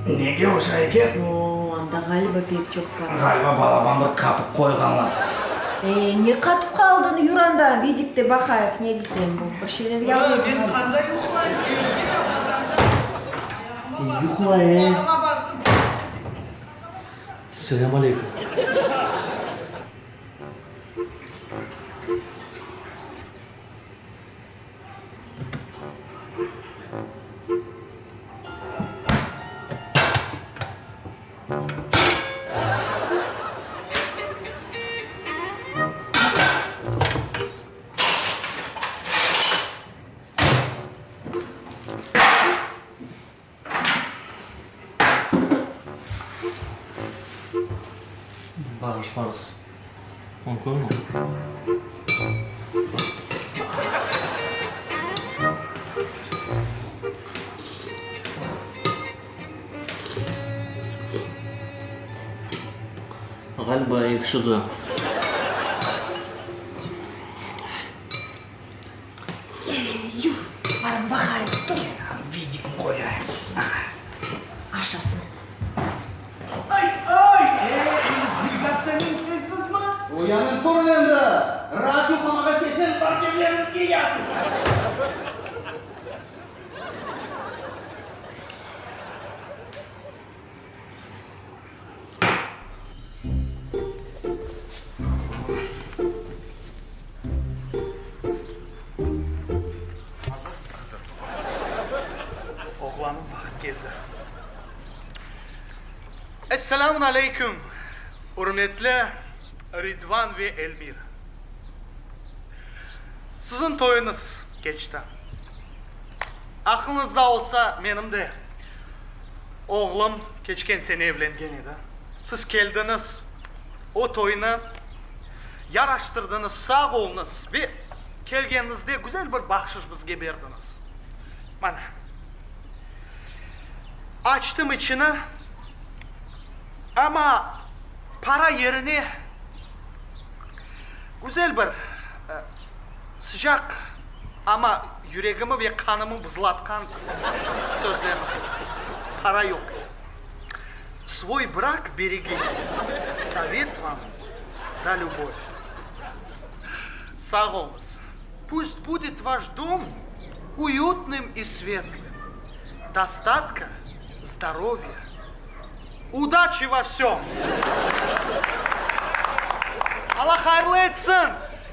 Nege oşay eken? O, anda ğaliba pek çoq para. Ğaliba balaban bir kapik qoyğanlar. E, ne qatıp qaldıñ, yür anda, vidikte baqayıq, ne eken bu, bir şeyler yazılğan. Men qanda yuqlayım, evde ya bazarda? Yuqla, e. Selâm aleyküm. Bağışlarız. Mümkünmi? Ğaliba ekşidi. Yur, barıp baqayıq, tur. Vidikni qoyayıq. Aşasın. Ay, ay! E, endi delegatsiyanen keldiñizmi? Uyanıñ, turıñ endi! Raat yuqlamağa isteseñiz, barıp evleriñizge yatıñ! Oğlanım, vaqıt keldi. Esselâmun aleyküm, ürmetli Ridvan ve Elmira. Siziñ toyuñız keçti. Aqlıñızda olsa, menim de oğlum keçken sene evlengen edi. Siz keldiñiz, o toynı. Yaraştırdıñız, sağ oluñız ve kelgeniñizde güzel bir bahşış bizge berdiñiz. Mana. Açtım içini, amma para yerine güzel bir sıcaq, amma yüregimi ve qanımı buzlatqan sözlerni kördim. Para yoq. Svoy brak beregite, sovet vam da lübov. Sağ oluñız. Pust budet vaş dom uyutnım i svetlım. Dostatka, zdorovya, udaçi vo vsem! Alla hayırlı etsin!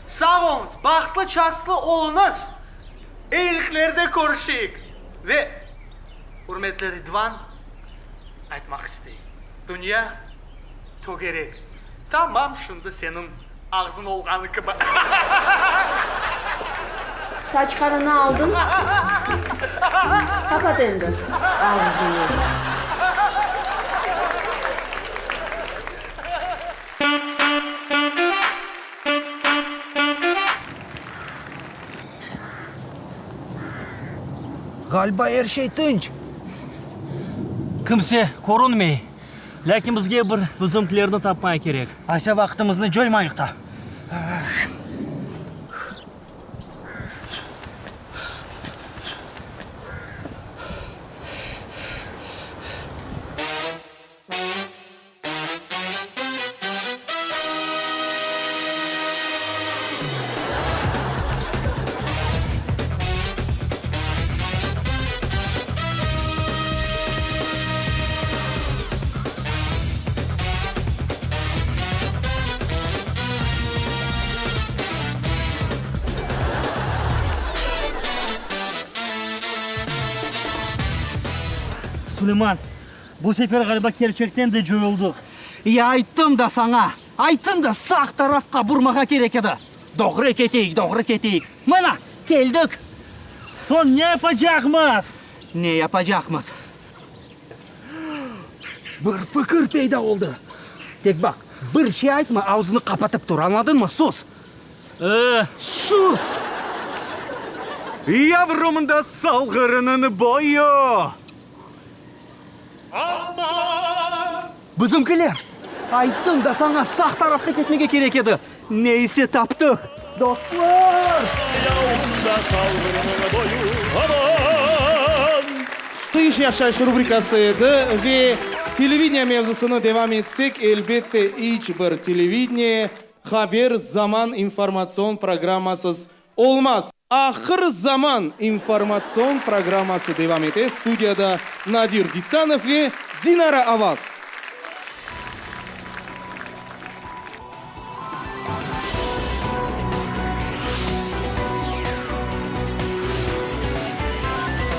Sağ oluñız, bahtlı-çastlı oluñız! Eyiliklerde körüşeyik! Ve, ürmetli Ridvan, aytmaq isteyim, dünya tögerek, tamam şimdi seniñ ağzıñ olğanı kibi. Saçqanını aldıñ, qapat endi ağzıñı. Ğaliba er şey tınç. Kimse körünmey. Lâkin bizge bir bizimkilerni tapmaya kerek. Aysa vaqtımıznı coymayıq da. Suleyman, Bu sefer ğaliba kerçekten de coyuldıq. Ya ayttım da saña, ayttım da, sağ tarafqa burmağa kerek edi. Doğru keteyik, doğru keteyik. Mına, keldik. Soñ ne yapacaqmız? Ne yapacaqmız? Bir fikir peyda oldı. Tek baq, bir şey aytma, ağzını qapatıp tur, añladıñmı? Sus! E. Sus! Yavrum da Salğırnıñ boyu. Bizimkiler! Ayttım da saña, sağ tarafqa ketmege kerek edi. Ne ise taptıq, dostlar! Tış yaşayış rubrikası edi ve televideniye mevzusını devam etsek, elbette, iç bir televideniye Haber zaman informatsion programmasız olmaz. Ahır zaman informatsion programması devam ete, studiyada Nadir Dittanov ve Dinara Avaz.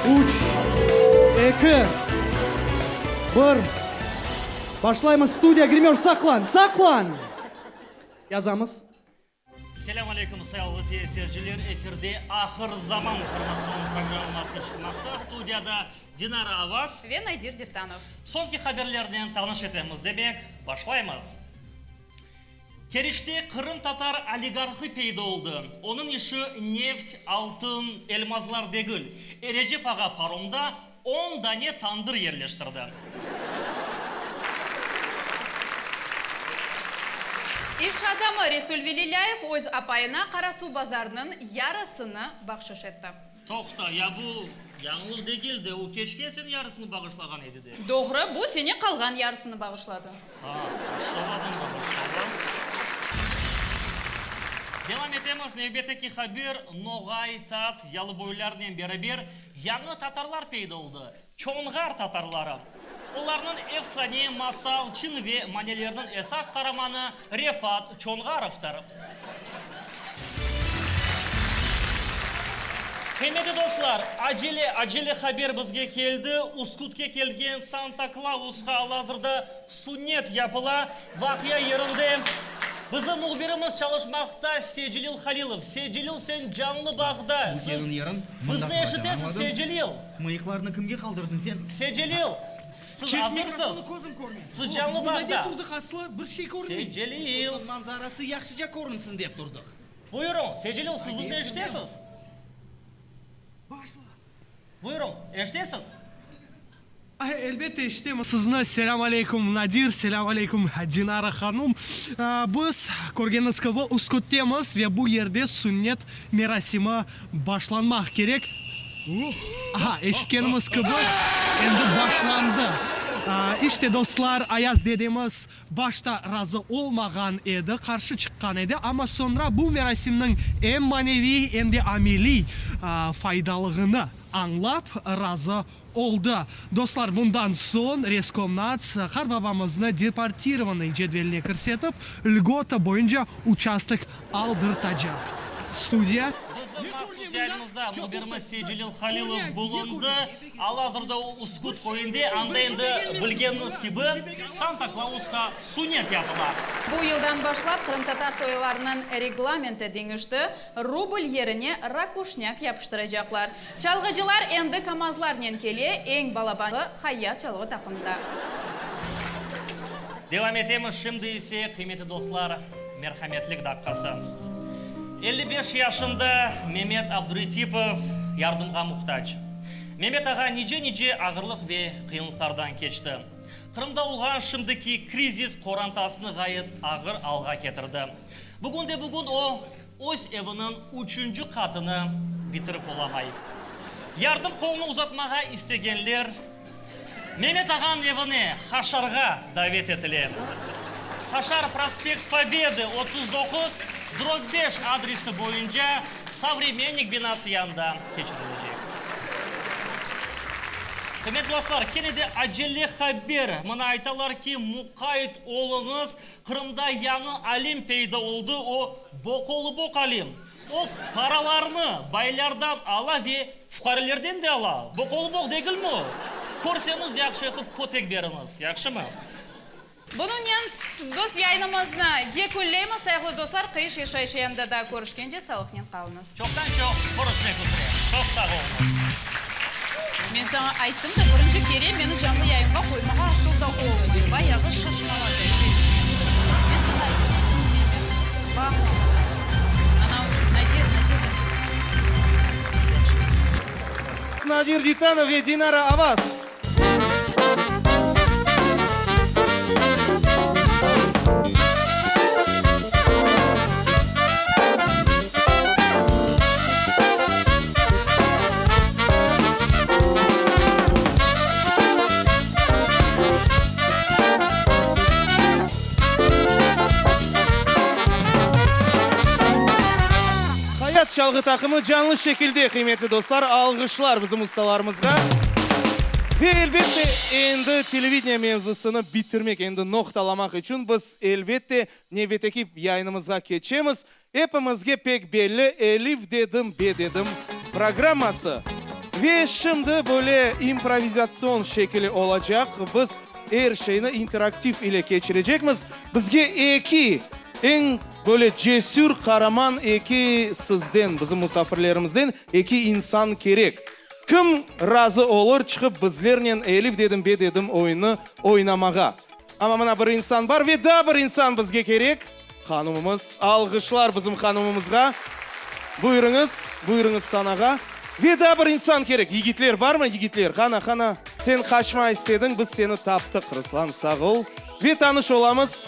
Üç, eki, bir. Başlaymız, studiya, grimör, saqlan, saqlan! Yazamız. Selâm aleyküm, sayğılı teleseyirciler! Efirde Ahır zaman informatsion programması çıqmaqta. Studiyada Dinara Avaz. Ve Nadir Dittanov. Soñki haberlernen tanış etemiz, demek, başlaymız. Keriçte qırımtatar oligarhı peyda oldı. Onıñ işi neft, altın, elmazlar degil. Erecep ağa paromda On dane tandır yerleştirdi. İş adamı Resul Velilâyev öz apayına Qarasuvbazarnıñ yarısını bahşış etti. Toqta, ya bu yañılıq degil de, o keçken sene yarısını bağışlağan edi de. Doğru, bu sene qalğan yarısını bağışladı. A, maşallah bunda, maşallah. Devam etemiz, nevbetteki haber, Noğay, tat, yalıboylarnen beraber Yañı tatarlar peyda oldı, Çoñğar tatarları. Olarnıñ efsane, masal, çın ve maneleriniñ esas qaramanı Refat Çoñğarovdır. Qıymetli dostlar, acele, acele haber bizge keldi, Üskütke kelgen Santa Klausqa al-azırda sunnet yapıla. Vaqia yerinde bizim mühbirimiz çalışmaqta, Secelil Halilov. Secelil, sen canlı bağda. Bu Siz yarın yarın bizni mında eşitesiz, quracağım, Secelil? Mıyıqlarnı kimge qaldırdıñ sen? Secelil! Siz Çek azırsız. mikrofonı közüm körmey. Siz canlı Biz mında bağda. ne turdıq aslı? Bir şey körünmey. Seyitcelil. Manzarası yahşıca körünsin dep turdıq. Buyurıñ, Seyitcelil, siz bizni eşitesiz? Başla. Buyurıñ, eşitesiz? Elbette eşitemiz sizni. Selâm aleyküm, Nadir, selâm aleyküm, Dinara hanum. Biz, körgeniñiz kibi, Üsküttemiz ve bu yerde sünnet merasimi başlanmaq kerek. Aha, eşitkenimiz kibi, endi başlandı. İşte, dostlar, Ayaz dedemiz Başta razı olmağan edi, qarşı çıqqan edi, amma soñra bu merasimniñ em maneviy, em de ameliy faydalığını añlap, razı oldı. Dostlar, bundan soñ Reskomnats qartbabamıznı deportirovanıy cedveline kirsetip, lgota boyunca uçastok aldırtacaq. Studiya. Bizim mahsus yayınımızda mühbirimiz Seycelil Halilov bulundı. Al-azırda o Üsküt köyünde, anda endi bilgeniñiz kibi, Santa Klausqa sunet yapıla. Bu yıldan başlap qırımtatar toylarınıñ reglamenti deñişti, rubl yerine rakuşnâk yapıştıracaqlar. Çalğıcılar endi KAMAZlarnen kele, eñ balabanı Hayat çalğı taqımında. Devam etemiz, şimdi ise, qıymetli dostlar, merhametlik daqqası. 55 yaşında Memet Abduretipov yardımğa muhtac. Memet ağa nice-nice ağırlıq ve qıyınlıqlardan keçti. Qırımda olğan şimdiki krizis qorantasını ğayet ağır alğa ketirdi. Bugünde-bugün o, öz eviniñ üçünci qatını bitirip olamay. Yardım qolunı uzatmağa istegenler Memet ağanıñ evine haşarğa davet etile. Haşar prospekt Pobedı, 39, drob 5 adresi boyunca Sovremennik binası yanında keçirilecek. Qıymetli dostlar, kene de acele haber. Mına aytalar ki, muqayt oluñız, Qırımda yañı alim peyda oldı, o, Bokolubok alim. O, paralarnı baylardan ala ve fuqarelerden de ala. Bokolubok degilmi o? Körseñiz, yahşı etip kötek beriñiz, yahşımı? Bunıñnen biz yayınımıznı yekünleymiz, sayğılı dostlar, Qıyış yaşayış yayınında daa körüşkence sağlıqnen qalıñız. Çoqtan-çoq körüşmek üzre. Çoq sağ oluñız. Men saña ayttım da, birinci kere meni canlı yayınğa qoymağa asıl da olmay. Bayağı şaşmaladı. Men saña ayttım, diñle meni, baqma maña. Ana, Nadir, Nadir. Nadir Ditanov ve Dinara Avaz. Hayat çalğı taqımı canlı şekilde, qıymetli dostlar, alğışlar bizim ustalarımızğa. Ve elbette, endi televideniye mevzusını bitirmek, endi noqtalamaq içün biz, elbette, nevbetteki yayınımızğa keçemiz. Epimizge pek belli Elif dedim, be dedim programması. Ve şimdi böyle improvizatsion şekili olacaq, biz er şeyni interaktiv ile keçirecekmiz. Bizge eki eñ böyle cesür qaraman eki sizden, bizim musafirlerimizden eki insan kerek. Kim razı olur çıqıp bizlernen Elif dedim, be dedim oyunı oynamağa? Amma mına bir insan bar ve daa bir insan bizge kerek. Hanımımız, alğışlar bizim hanımımızğa. Buyurıñız, buyurıñız sanağa. Ve daa bir insan kerek. Yigitler barmı, yigitler? Qana, qana. Sen qaçma istediñ, biz seni taptıq, Ruslan, sağ ol. Ve tanış olamız,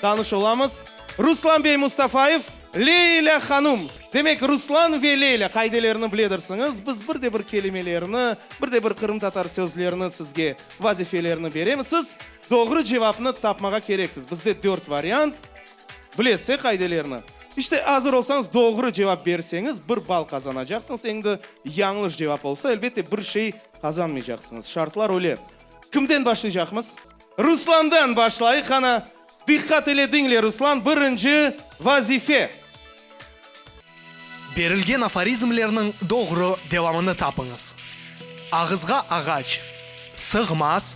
tanış olamız. Ruslan bey Mustafayev, Leylâ hanum. Demek, Ruslan ve Leylâ qaidelerini biledirsiñiz. Biz bir de bir kelimelerini, bir de bir qırımtatar sözlerini sizge vazifelerini beremiz. Siz Doğru cevapnı tapmağa kereksiz. Bizde dört variant. Bilesiz, qaidelerini? İşte, azır olsañız, doğru cevap berseñiz, bir bal qazanacaqsıñız. Endi yañlış cevap olsa, elbette, bir şey qazanmaycaqsıñız. Şartlar öyle. Kimden başlaycaqmız? Ruslandan başlayıq. Qana, diqqat ile diñle, Ruslan, birinci vazife. Berilgen aforizmlerniñ doğru devamını tapıñız. Ağızğa ağaç sığmaz,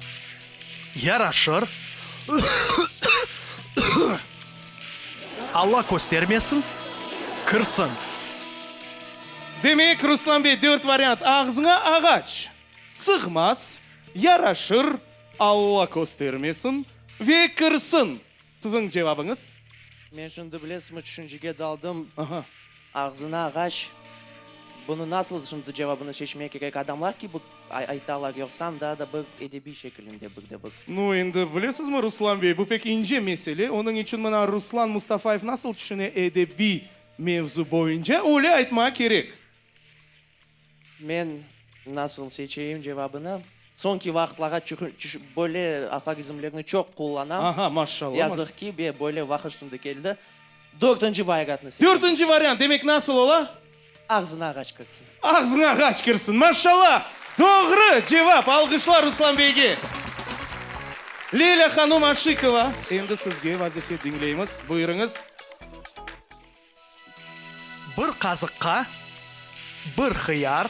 yaraşır, Alla köstermesin, kirsin. Demek, Ruslan bey, dört variant, ağzıña ağaç sığmaz, yaraşır. Alla köstermesin ve kirsin. Siziñ cevabıñız? Men şimdi bilesizmi, tüşüncege daldım. Ağzına ağaç, bunı nasıl şimdi cevabını seçmek kerek? Adamlar kibi aytalar, yoqsam daa da bir edebiy şekilinde bir de bir. Nu, endi bilesizmi, Ruslan bey, bu pek ince mesele. Onıñ içün mına Ruslan Mustafayev nasıl tüşüne edebiy mevzu boyunca, öyle aytmağa kerek. Men nasıl seçeyim cevabını? Soñki vaqıtlarğa böyle aforizmlerni çoq qullanam. Aha, maşallah. Yazıq ki, böyle vaqıt şimdi keldi. Dörtünci variantnı seçeyim. Dörtünci variant, demek nasıl ola? Ağzına ağaç kirsin. Ağzına ağaç kirsin. Maşallah! Doğru cevap! Alğışlar Ruslan beyge! Leyla hanum Aşıkova, endi sizge vazife diñleymiz. Buyurıñız. Bir qazıqqa bir hıyar,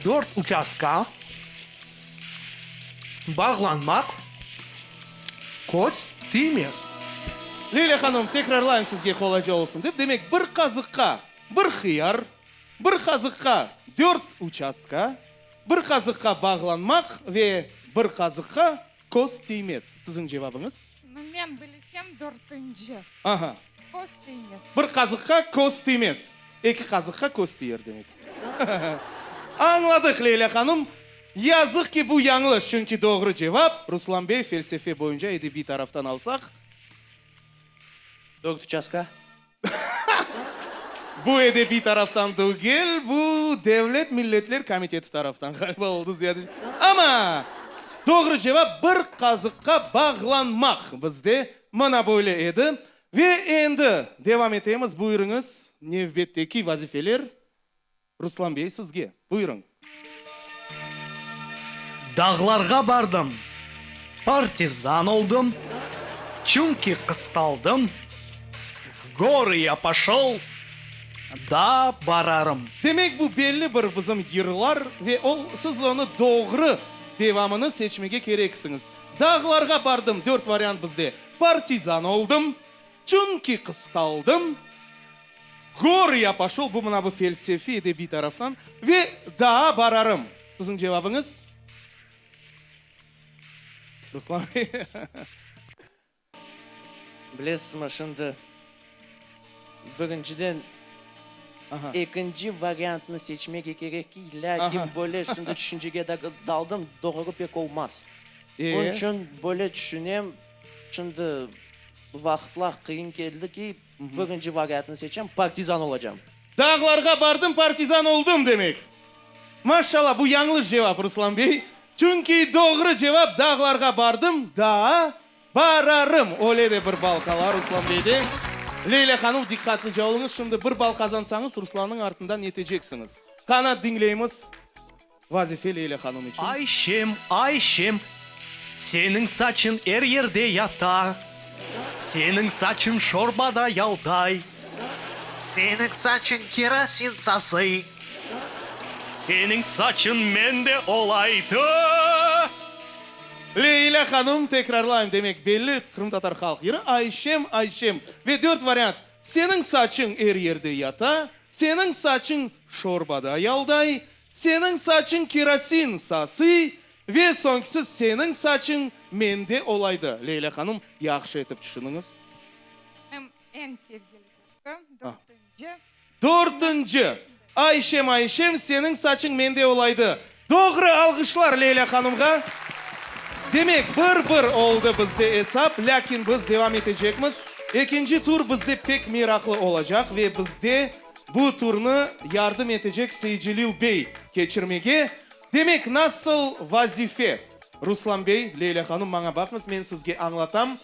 dört uçastka, bağlanmaq, köz tiymez. Leyla hanım, tekrarlayım sizge qolayca olsun dep, demek, bir qazıqqa bir hıyar, bir qazıqqa dört uçastka, bir qazıqqa bağlanmaq ve bir qazıqqa köz tiymez. Siziñ cevabıñız? Men bilsem dörtünci. Aha. Köz tiymez. Bir qazıqqa köz tiymez. Eki qazıqqa köz tiyer demek. Añladıq, Leyla hanım. Yazıq ki, bu yañlış, çünki doğru cevap, Ruslan bey, felsefe boyunca edebiy taraftan alsaq. Dört uçastka. Bu edebiy taraftan tügel, bu Devlet milletler komiteti taraftan ğaliba oldı ziyade. Amma doğru cevap bir qazıqqa bağlanmaq bizde mına böyle edi. Ve endi devam etemiz, buyurıñız, nevbetteki vazifeler Ruslan bey sizge, buyurıñ. Dağlarğa bardım, partizan oldım, çünki qıstaldım, V gorı ya poşol, daa bararım. Demek bu belli bir bizim yırlar ve ol siz onı doğru devamını seçmege kereksiñiz. Dağlarğa bardım, dört variant bizde, partizan oldım, çünki qıstaldım, Gorı ya poşol, bu mına bu felsefiy edebiy taraftan, ve daa bararım. Siziñ cevabıñız? Ruslan bey. Bilesizmi, şimdi, birinciden, ekinci variantnı seçmege kerek ki, lâkin böyle şimdi tüşüncege daldım, doğru pek olmaz. Onıñ içün böyle tüşünem, şimdi vaqıtlar qıyın keldi ki, Birinci variantnı seçem, partizan olacam. Dağlarğa bardım, partizan oldım demek. Maşşala, bu yañlış cevap, Ruslan bey. Çünki doğru cevap, dağlarğa bardım, daa bararım. Öyle de bir bal qala Ruslan beyde. Leyla hanım, diqqatlıca oluñız, şimdi bir bal qazansañız, Ruslannıñ artından yeteceksiñiz. Qana, diñleymiz. Vazife Leyla hanım içün. Ayşem, Ayşem, seniñ saçıñ er yerde yata, Seniñ saçıñ şorbada yalday. Seniñ saçıñ kerosin sasıy. Seniñ saçıñ mende olaydı. Leyla hanım, tekrarlayım, demek, belli qırımtatar halq yırı Ayşem, Ayşem ve dört variant, Seniñ saçıñ er yerde yata, Seniñ saçıñ şorbada yalday, Seniñ saçıñ kerosin sasıy ve soñkisi Seniñ saçıñ mende olaydı. Leyla hanım, yahşı etip tüşüniñiz. Em eñ sevgili türkü, dörtünci. Dörtünci. Ayşem, Ayşem, seniñ saçıñ mende olaydı. Doğru, alğışlar Leyla hanımğa. Demek, bir-bir oldı bizde esap, lâkin biz devam etecekmiz. Ekinci tur bizde pek meraqlı olacaq ve bizde bu turnı yardım etecek Seycilil bey keçirmege. Demek, nasıl vazife? Ruslan bey, Leyla hanım, maña baqıñız, men sizge añlatam.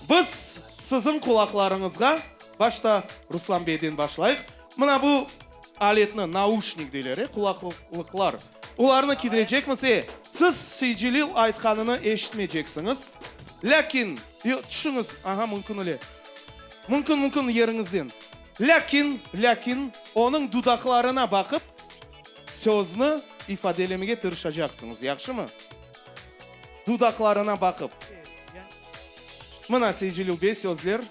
Biz siziñ qulaqlarıñızğa, başta Ruslan beyden başlayıq, mına bu aletni, nauşnik deyler, e, qulaqlıqlar, olarnı kiydirecekmiz, e, siz Seycilil aytqanını eşitmeyceksiñiz, lâkin, yoq, tüşüñiz, aha, mümkün öyle, mümkün, mümkün yeriñizden, lâkin, lâkin, onıñ dudaqlarına baqıp, Sözni ifadelemege tırışacaqsıñız, yahşımı? Dudaqlarına baqıp. Mına, Seycilil bey, sözler.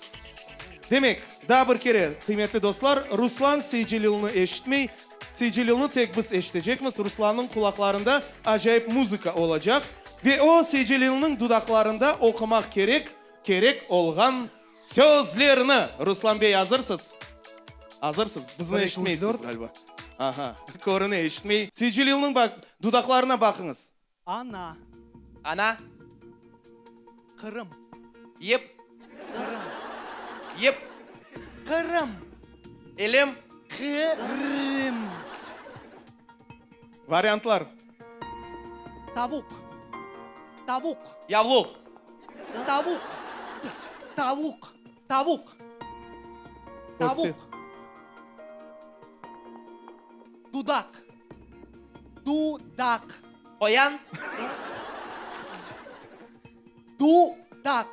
Demek, daa bir kere, qıymetli dostlar, Ruslan Seycililni eşitmey. Seycelilni tek biz eşitecekmiz, Ruslannıñ qulaqlarında acayip muzıka olacaq ve o, Seycelilniñ dudaqlarında oqumaq kerek, kerek olğan sözlerni. Ruslan bey, azırsız? Azırsız? Bizni eşitmeysiz, ğaliba. Aha, körüne, eşitmey. Seycelilniñ baq, dudaqlarına baqıñız. Ana. Ana. Qırım. Yep. Qırım. Yep. Qırım. Elem. Qırım. Variantlar. Tavuq. Tavuq. Yavluq. Tavuq. Tavuq. Tavuq. Tavuq. Dudaq. Dudaq. Qoyan. Dudaq.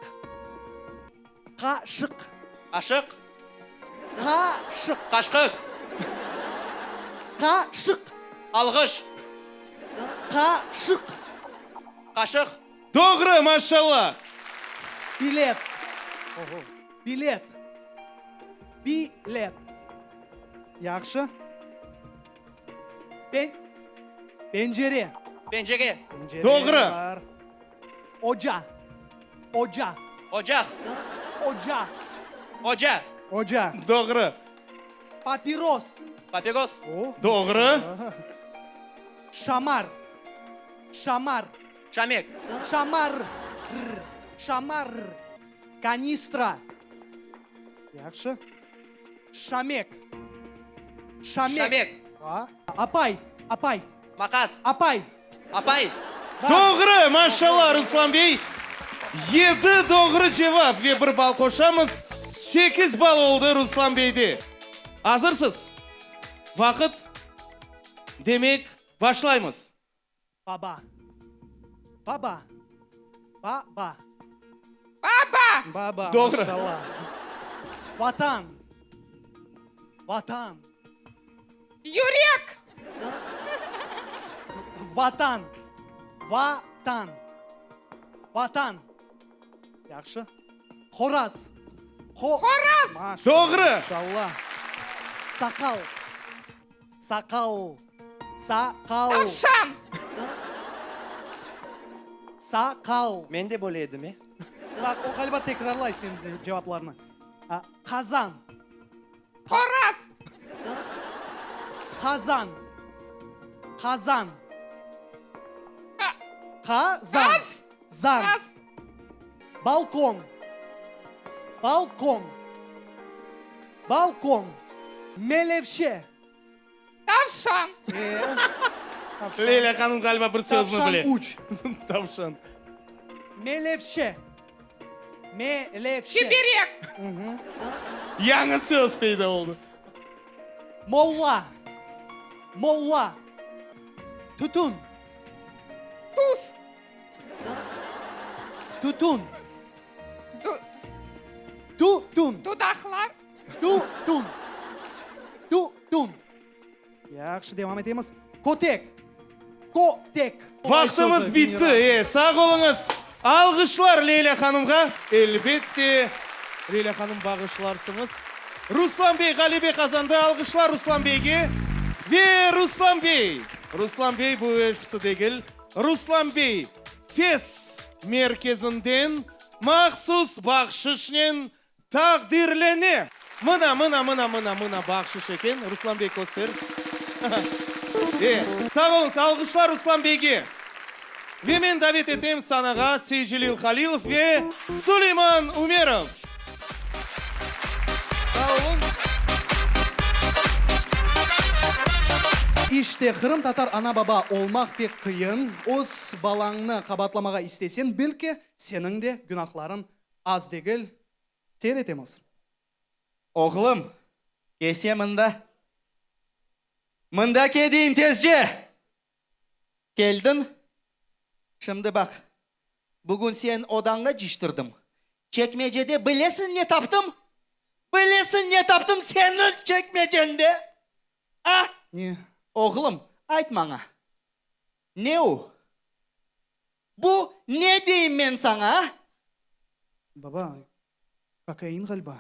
Qaşıq. Aşıq. Qaşıq. Qaşqıq. Qaşıq. Alğış. Qaşıq. Qaşıq. Doğru, maşallah! Bilet. Bilet. Bilet. Yahşı. Pe, pencere. Pencere. Pencere Doğru. bar. Oca. Oca. Ocaq. Oca. Oca. Oca. Doğru. Papiros. Papiros. Doğru. Şamar. Şamar. Şamek. Şamar. Şamar. Kanistra. Yahşı. Şamek. Şamek. Şamek. Apay. Apay. Maqas. Apay. Apay. Doğru! Maşallah, Ruslan bey! Yedi doğru cevap ve bir bal qoşamız, sekiz bal oldı Ruslan beyde. Azırsız? Vaqıt, demek, başlaymız. Baba. Baba. Baba. Baba. Baba, Doğru. maşallah. Vatan. Vatan. Yürek. Vatan. Vatan. Vatan. Yahşı. Horaz. Horaz. Maşallah. Doğru. Maşallah. Saqal. Saqal. Saqal. Tavşan. Saqal. Men de böyle edim, e? Saq, o ğaliba tekrarlay seniñ cevaplarını. Qazan. Horaz. Qazan. Qazan. Qazan. Qaz. Zan. Qaz. Balkon. Balkon. Balkon. Melevşe. Tavşan. Leyla hanım ğaliba bir sözni Tavşan bile. üç. Tavşan. Melevşe. Melevşe. Çiberek. Yañı söz peyda oldı. Molla. Molla. Tütün. Tuz. Tütün. Tütün. Dudaqlar. Tütün. Tütün. Yahşı, devam etemiz. Kötek. Kötek. Vaqtımız bitti. E, sağ oluñız. Alğışlar Leyla hanımğa. Elbette, Leyla hanım, bağışlarsıñız. Ruslan bey ğalebe qazandı. Alğışlar Ruslan beyge. Ve Ruslan bey, Ruslan bey bu episi degil. Ruslan bey Fes merkezinden mahsus bahşışnen taqdirlene. Mına, mına, mına, mına, mına bahşış eken. Ruslan bey köster. E, sağ oluñız. Alğışlar Ruslan beyge. Ve men davet etem sanağa Seycelil Halilov ve Suleyman Umerov. Sağ olun. İşte, qırımtatar ana-baba olmaq pek qıyın. Öz balañnı qabatlamağa isteseñ, belki, seniñ de günahlarıñ az degil. Seyir etemiz. Oğlum, kese mında. Mında ke deyim tezce! Keldiñ? Şimdi baq, bugün sen odañnı cıyıştırdım. Çekmecede bilesiñ ne taptım? Bilesiñ ne taptım seniñ çekmeceñde? A? Ne? Oğlum, ayt maña, ne o? Bu ne deyim men saña, a? Baba, kokain ğaliba.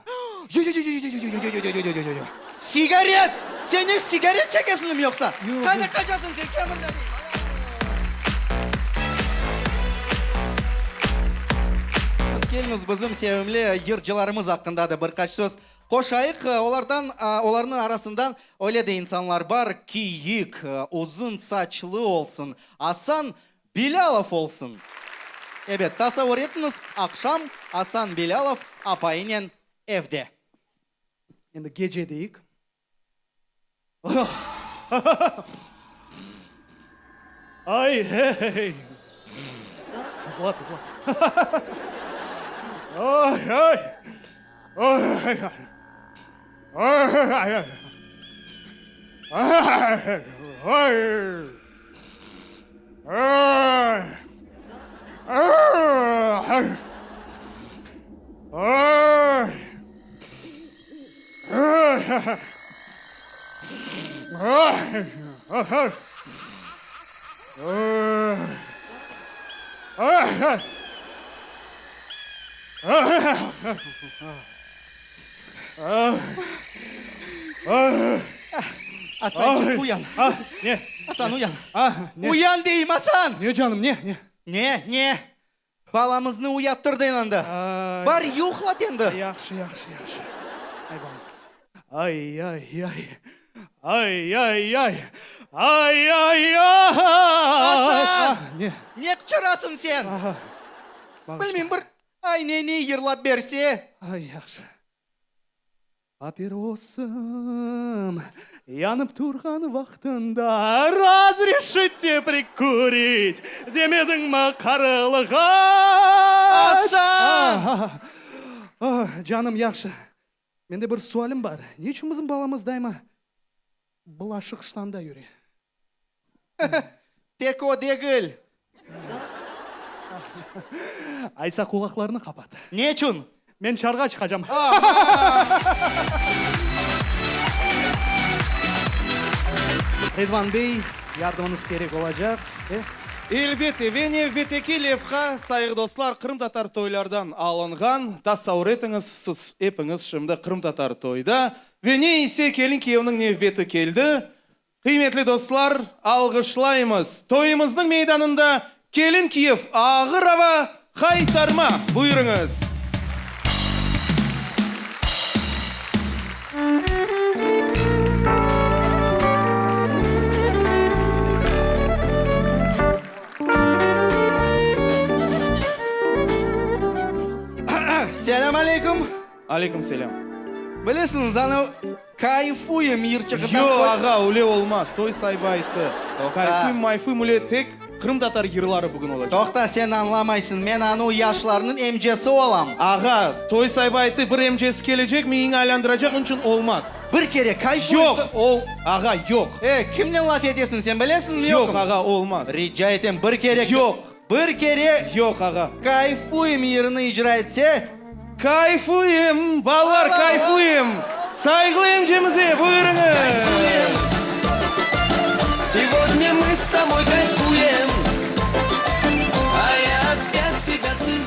Yoq-yoq-yoq-yoq-yoq-yoq-yoq-yoq-yoq-yoq. Sigaret! Sen ne, sigaret çekesiñmi yoqsa? Qayda qaçasıñ sen, kel mında deyim! Keliñiz, bizim sevimli yırcılarımız aqqında da bir qaç söz qoşayıq. Olardan, olarnıñ arasından öyle de insanlar bar, kiyik, uzun saçlı olsun, Asan Bilâlov olsun. Ebet, tasavur etiñiz, aqşam Asan Bilâlov apayınen evde. Endi gece deyik. Ay, hey! Tazla, tazla. Ay, ay! Ay, ay! Ay, ay! Ay, ay! Ay! Ay! Ay! Asançıq, uyan. Ne? Asan, uyan. Ne? Uyan deyim, Asan! Ne, canım, ne, ne? Ne, ne? Balamıznı uyattırdıñ endi. Bar, yuqlat endi. Yahşı, yahşı, yahşı. Ay, balam. Ay, ay, ay. Ay, ay, ay. Ay, ay, ay. Asan! Ne? Ne qıçırasıñ sen? Bilmeyim, bir ay ne-ne yırlap berse. Ay, yahşı. Papirosım yanıp turğan vaqtında Razreşite prikurit demediñmi qarılğaç? Asan! Canım, yahşı. Mende bir sualim bar. Ne içün bizim balamız daima bılaşıq ştanda yüre? Tek o degil. Aysa qulaqlarını qapat. Ne içün? Men çarğa çıqacam. Ridvan bey, yardımıñız kerek olacaq. E? Elbette, ve nevbetteki levha, sayğı dostlar, qırımtatar toylardan alınğan. Tasavur etiñiz, siz epiñiz şimdi qırımtatar toyda. Ve ne ise, kelin-kiyevniñ nevbeti keldi. Qıymetli dostlar, alğışlaymız! Toyumıznıñ meydanında kelin-kiyev ağır ava haytarma! Buyurıñız! Selâm aleyküm! Aleyküm selâm! Bilesiñiz, ana Kayfuyım yırçığından Yoq, ağa, öyle olmaz, toy saibi ayttı. Kayfuyım, mayfuyım öyle tek qırımtatar yırları bugün olacaq. Toqta, sen añlamaysıñ, men anu yaşlarnıñ emcesi olam. Ağa, toy saibi ayttı, bir emcesi kelecek, miyiñi aylandıracaq, onıñ içün olmaz. Bir kere kayfuyım. Yoq, ol, ağa, yoq. E, kimnen laf etesiñ sen, bilesiñmi, yoqmı? Yoq, ağa, olmaz. Rica etem, bir kere. Yoq. Bir kere. Yoq, ağa. Kayfuyım yırını icra etse. Kayfuyım, balalar, kayfuyım! Sayğılı emcemize, buyurıñız! Segodnâ mı s toboy kayfuyem, A ya opyat tebâ tseluyu.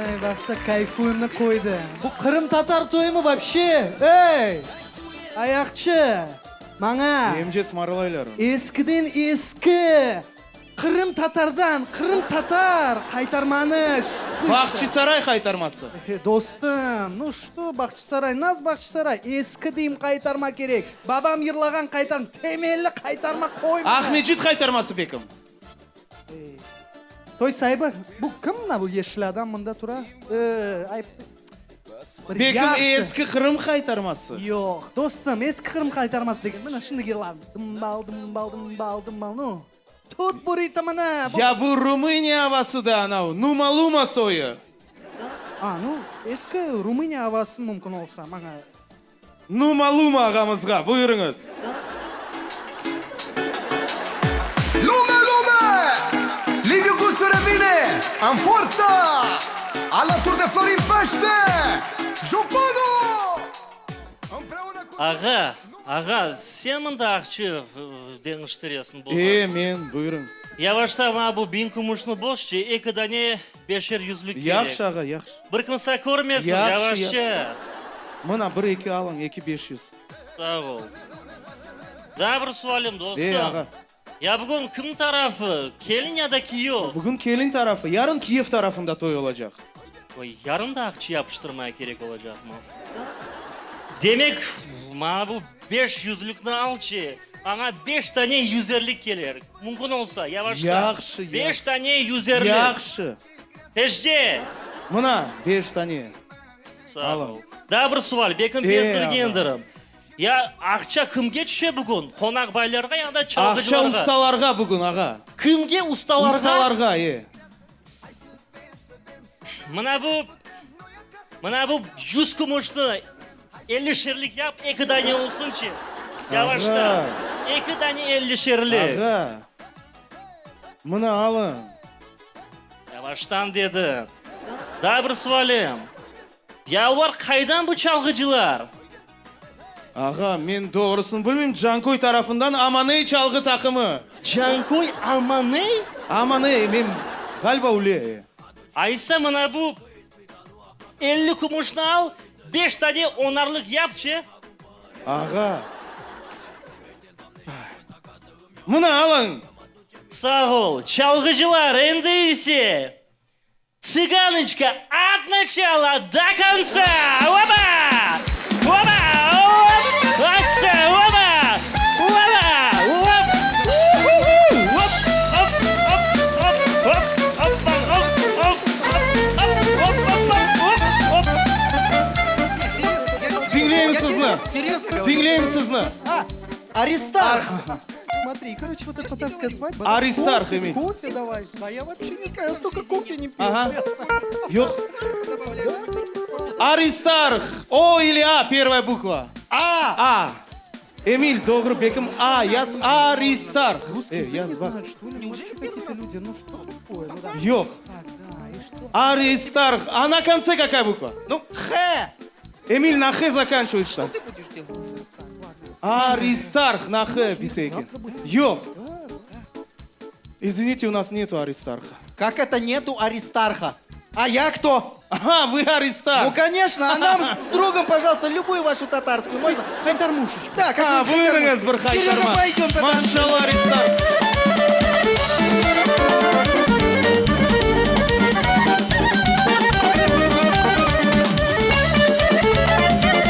Ay, baqsa, kayfuyımnı qoydı. Bu qırımtatar toyumı vapşe? Ey, ayaqçı, maña. Emce sımarlaylar. Eskiden eski. Qırım tatardan, qırım tatar qaytarmanı. Bahçisaray qaytarması. Dostım, nu şto Bahçisaray, nas Bahçisaray, eski deyim qaytarma kerek, babam yırlağan qaytarma, temelli qaytarma qoy mına. Aqmescit qaytarması bekim. Toy saibi, bu kim mına bu yeşil adam mında tura? Ayıp. Bekim eski Qırım qaytarması. Yoq, dostım, eski Qırım qaytarması degen, mına şimdi yırlarım, dımbal, dımbal, dımbal, dımbal, nu. Tut bu ritmini! Ya bu Rumıniya avası da anav, Numa-Luma soyu. A, nu, eski Rumıniya avası mümkün olsa, maña. Numa-Luma ağamızğa, buyurıñız. Lume, lume! Liviu Guțu revine în forță! Alături de Florin Pește! Jupanu! Ağa, ağa, sen mında aqça deñiştiresiñ bu. E, men, buyurıñ. Yavaşta maña bu biñ kümüşni boşçı, eki dane beşer yüzlük kerek. Yahşı, ağa, yahşı. Bir kimse körmesin, Yahşı, yavaşça. Mına, bir-eki alıñ, eki 500. Sağ ol. Daa bir sualim, dostum. E, ağa. Ya bugün kim tarafı, kelin ya da kiyev? Bugün kelin tarafı, yarın kiyev tarafında toy olacaq. Oy, yarın da aqça yapıştırmaya kerek olacaqmı? Demek, maña bu beş yüzlükni alçı, maña beş tane yüzerlik keler. Mümkün olsa, yavaştan. Yahşı, Beş tane yüzerlik. Yahşı. Tezce! Mına, beş tane. Sağ ol. Daa bir sual, belkim bezdirgendirim. Ya aqça kimge tüşe bugün, qonaq baylarğa ya da çalğıcılarğa? Aqça ustalarğa bugün, ağa. Kimge, ustalarğa? Ustalarğa, e. Mına bu, mına bu yüz kümüşni ellişerlik yap, eki dane olsunçı. Yavaştan. Eki dane ellişerlik. Ağa, mına alıñ. Yavaştan dedi. Daa bir sualim. Ya olar qaydan bu çalğıcılar? Ağa, men doğrusını bilmeyim, Canköy tarafından Amaney çalğı taqımı. Canköy Amaney? Amaney, men, ğaliba, öyle. Aysa mına bu 50 kümüşni al, beş tane onarlıq yapçı. Ağa. Mına alıñ. Sağ ol, çalğıcılar, endi ise Tsıganoçka, ot načala do kontsa! Oba! Oba! Op! Assa! Oba! Oba! Op! Uhu-hu! Op! Op! Op! Op! Op! Oppa! Op! Op! Op! Op! Op! Op! Op! Op! Diñleyim sizni. Diñleyim sizni. Aristarh! Смотри, короче, вот эта татарская свадьба. Аристарх, Кофе, Эмиль. Кофе давай. А я вообще не знаю, я столько кофе не пил. Ага. Yoq. Aristarh. O ili A, первая буква? А. А. Emil, doğru, belkim A, yaz Aristarh. Русский E, язык yaz, не baq. знают, что ли? Неужели какие-то люди? Ну что такое? Ну да. Yoq. Так, да, и что? Аристарх. А на конце какая буква? Ну, Х. Эмиль, на Х заканчивается. Ты будешь делать уже? Так, ладно. Аристарх на Х bite eken. Yoq. Извините, у нас нету Аристарха. Как это нету Аристарха? А я кто? Ага, вы Аристарх. Ну, конечно, а нам с другом, пожалуйста, любую вашу татарскую. Можно? Хайтармушечку. Да, А, как-нибудь buyurıñız bir Серега, haytarma. пойдем потанцуем. Maşallah, Аристарх.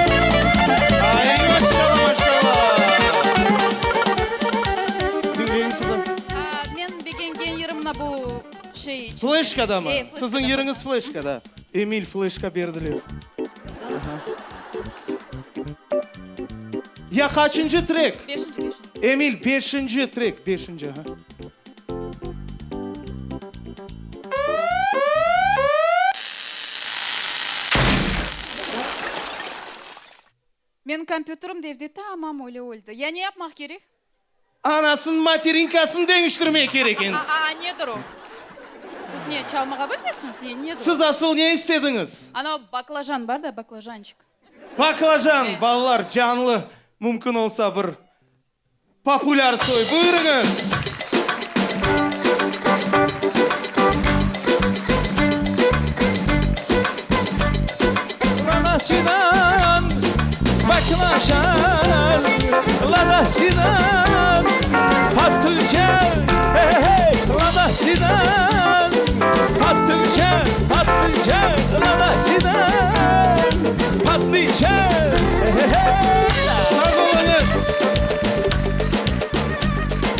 Ay, maşallah, maşallah. Diñleyim sizni. Men begengen yırım mına bu şey. Fleşkadamı? E, fleşkada. Siziñ yırıñız fleşkada. Emil, fleşka berdiler. Aha. Ya qaçıncı trek? Beşinci, beşinci. Emil, beşinci trek, beşinci, aha. Menim kompyuterim de evde tamam öyle öldi. Ya ne yapmaq kerek? Anasınıñ materinkasını deñiştirmek kerek endi. A, a, nedir o? Siz ne, çalmağa bilmeysiñiz? Ne, nedir o? Siz asıl ne istediñiz? Anau baklajan bar da, baklajançik. Baklajan, balalar, canlı, mümkün olsa bir populâr soy. Buyurıñız! Lalaçinan baklajan, lalaçinan patlıcan, hey hey, lalaçinan patlıcan, patlıcan, lalaçinan patlıcan, hey hey. Sağ oluñız!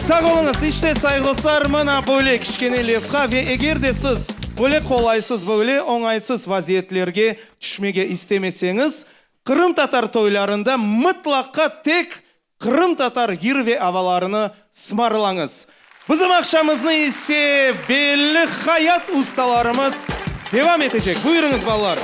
Sağ oluñız! İşte, sayğılı dostlar, mına böyle kiçkene levha ve eger de siz böyle qolaysız, böyle oñaytsız vaziyetlerge tüşmege istemeseñiz, qırımtatar toylarında mıtlaqa tek qırımtatar yır ve avalarını sımarlañız. Bizim aqşamıznı ise belli hayat ustalarımız devam etecek. Buyurıñız, balalar!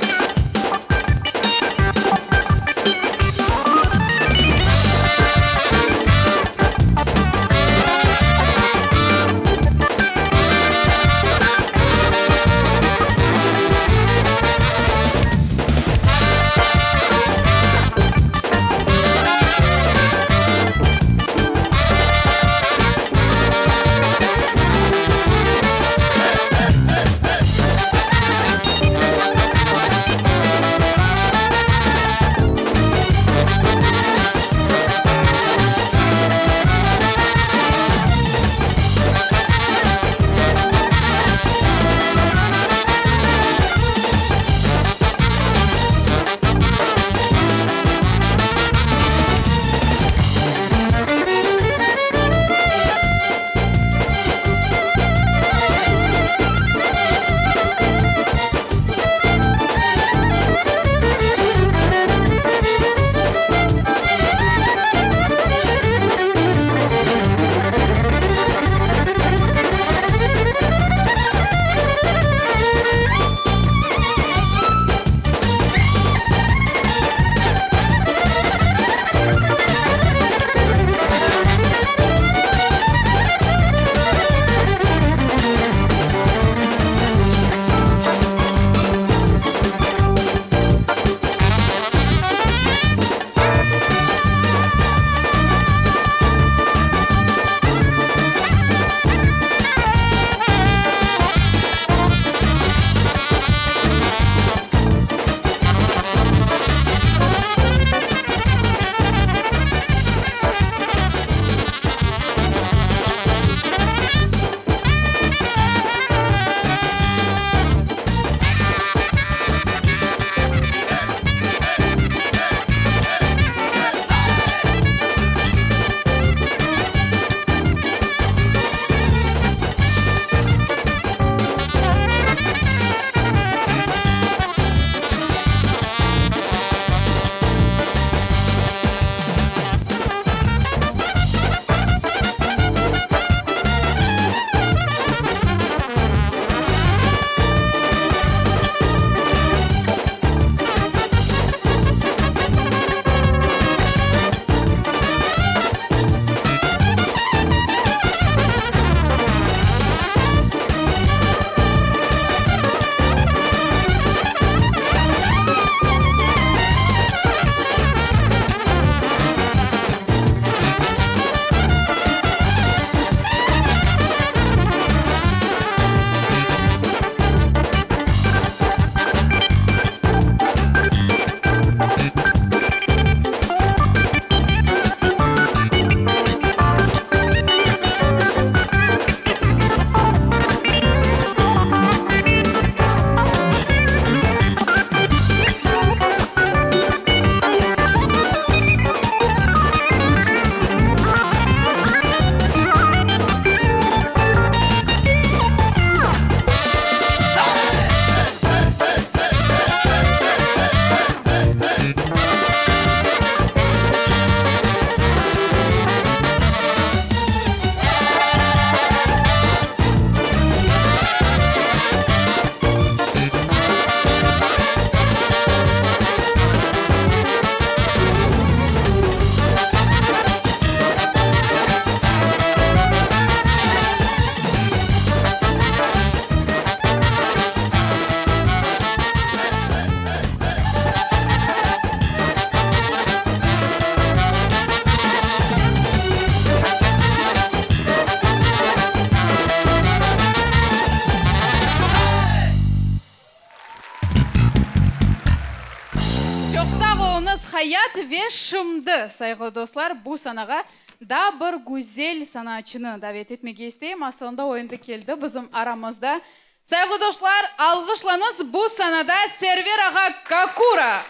Hayat ve şimdi, sayğılı dostlar, bu sanağa daa bir güzel sanatçını davet etmege isteyim. Asılında o endi keldi bizim aramızda. Sayğılı dostlar, alğışlañız bu sanada Server ağa Kakura!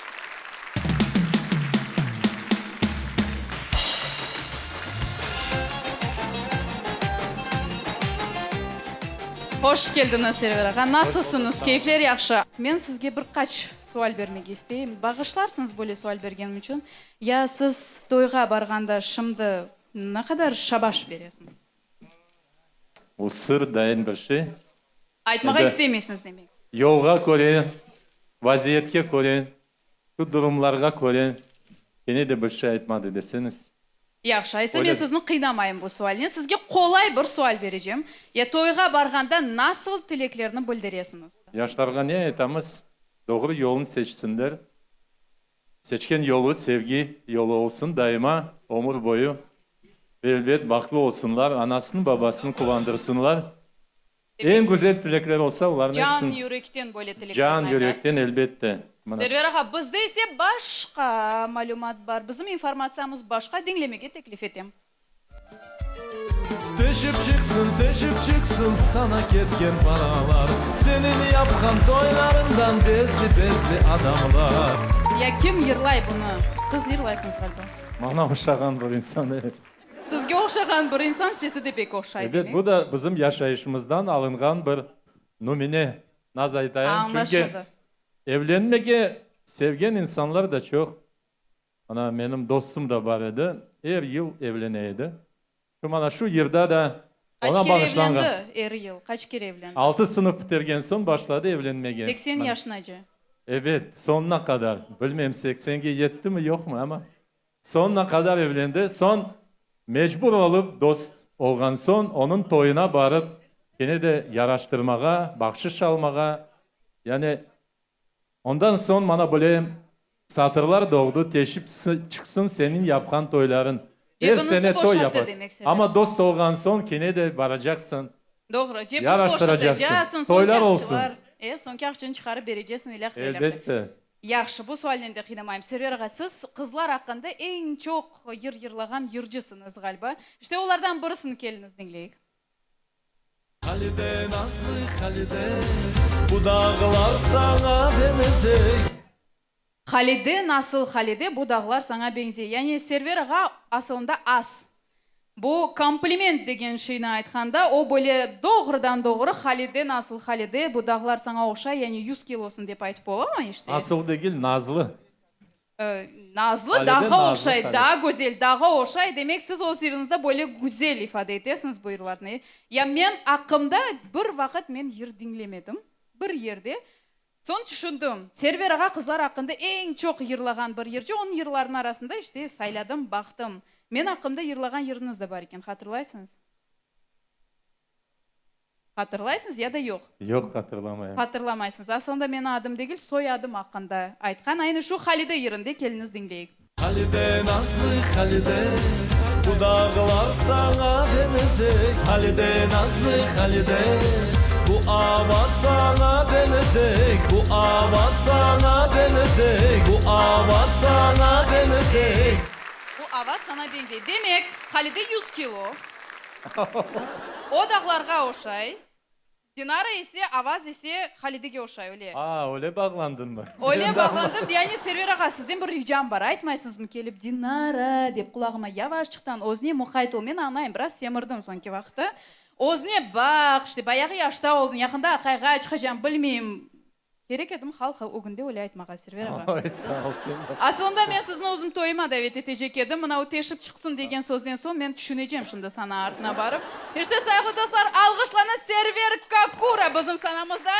Hoş keldiñiz, Server ağa! Nasılsıñız? Keyfler yahşı? Men sizge bir qaç sual bermege isteyim. Bağışlarsıñız böyle sual bergenim içün. Ya siz toyğa barğanda şimdi ne qadar şabaş beresiñiz? Bu sır dayın bir şey. Aytmağa istemeysiñiz demek. Yolğa köre, vaziyetke köre, şu durumlarğa köre kene de bir şey aytmadı deseñiz. Yahşı, aysa men sizni qıynamayım bu sualnen. Sizge qolay bir sual berecem. Ya toyğa barğanda nasıl tileklerni bildiresiñiz? Yaşlarğa ne aytamız? Doğru yolun seçsinler. Seçken yolu sevgi yolu olsun daima, ömür boyu. Ve elbet bahtlı olsunlar, anasını, babasını quvandırsınlar. Eñ güzel tilekler olsa, olarnıñ Can episini. yürekten böyle tileklerni Can aytasıñız. yürekten, elbette. Mına. Server ağa, bizde ise başqa malümat bar, bizim informatsiyamız başqa, diñlemege teklif etem. Teşip çıqsın, teşip çıqsın saña ketken paralar, Seniñ yapqan toylarıñdan bezdi-bezdi adamlar. Ya kim yırlay bunı? Siz yırlaysıñız ğaliba. Maña oşağan bir insan, evet. Sizge oşağan bir insan, sesi de pek oşay, Ebet, demek. bu da bizim yaşayışımızdan alınğan bir numüne, naz aytayım, çünki Añlaşıldı. evlenmege sevgen insanlar da çoq. Mana, menim dostum da bar edi, er yıl evlene edi. Şu, mana şu yırda da Qaç oña kere bağışlanğan. evlendi er yıl? Qaç kere evlendi? Altı sınıf bitergen soñ başladı evlenmege. 80 yaşınace. Ebet, soñuna qadar. Bilmem, seksenge yettimi, yoqmı, amma soñuna qadar evlendi. Soñ mecbur olıp, dost olğan soñ, onıñ toyuna barıp, kene de yaraştırmağa, bahşış almağa, yani Ondan soñ mana böyle satırlar doğdı, Teşip çıqsın seniñ yapqan toylarıñ. Er Cebiñizni sene toy boşattı yapasıñ. demek Server. Amma dost olğan soñ kene de baracaqsıñ. Doğru, cebini Yaraştıracaqsıñ. boşatacaqsıñ, soñki Toylar olsun. aqçılar, e, soñki aqçanı çıqarıp berecesiñ, ilâhre, ilâhre. Elbette. Yahşı, bu sualnen de qıynamayım. Server ağa, siz qızlar aqqında eñ çoq yır yırlağan yırcısıñız ğaliba. İşte olardan birisini keliñiz diñleyik. Halide, nazlı Halide, bu dağlar saña beñzey. Halide, nasıl Halide, bu dağlar saña beñzey. Yani Server ağa asılında az. Bu kompliment degen şeyni aytqanda, o böyle doğrudan-doğru Halide, nasıl Halide, bu dağlar saña oşay, yani yüz kilosın dep aytıp olamay işte. Asıl degil, nazlı. Nazlı Halide, daha nazlı oşay, Halide. daa güzel, daha oşay, demek siz öz yırıñızda böyle güzel ifade etesiñiz bu yırlarnı. Ya men aqqımda bir vaqıt men yır diñlemedim, bir yerde. Soñ tüşündim, Server ağa qızlar aqqında eñ çoq yırlağan bir yırcı, onıñ yırlarınıñ arasında işte sayladım, baqtım. Men aqqımda yırlağan yırıñız da bar eken, hatırlaysıñız? Hatırlaysıñız ya da yoq? Yoq, hatırlamayım. Hatırlamaysıñız. Aslında meni adım degil, soyadım aqqında aytqan. Aynı şu Halide yırında keliñiz diñleyik. Halide, nazlı Halide, bu dağlar saña beñzey. Halide, nazlı Halide, bu ava saña beñzey. Bu ava saña beñzey, bu ava saña beñzey. Bu ava saña beñzey. Demek, Halide yüz kilo. O dağlarğa oşay, Dinara ise, avaz ise Halidige oşay, öyle. A, öyle bağlandıñmı? Öyle bağlandım, yani Server ağa, sizden bir ricam bar, aytmaysıñızmı kelip, Dinara, dep qulağıma yavaşçıqtan, özüne muqayt ol, men añlayım, biraz semirdim soñki vaqıtta, özüne baq, işte, bayağı yaşta oldıñ, yaqında aqayğa çıqacam, bilmeyim, Kerek edim halq ögünde öyle aytmağa, Server ağa. Oy, sağ ol, sen de. Asılında men sizni özüm toyuma davet etecek edim. Mına o teşip çıqsın degen sözden soñ men tüşünecem şimdi sana artına barıp. İşte, sayğılı dostlar, alğışlañız, Server Kakura bizim sanamızda.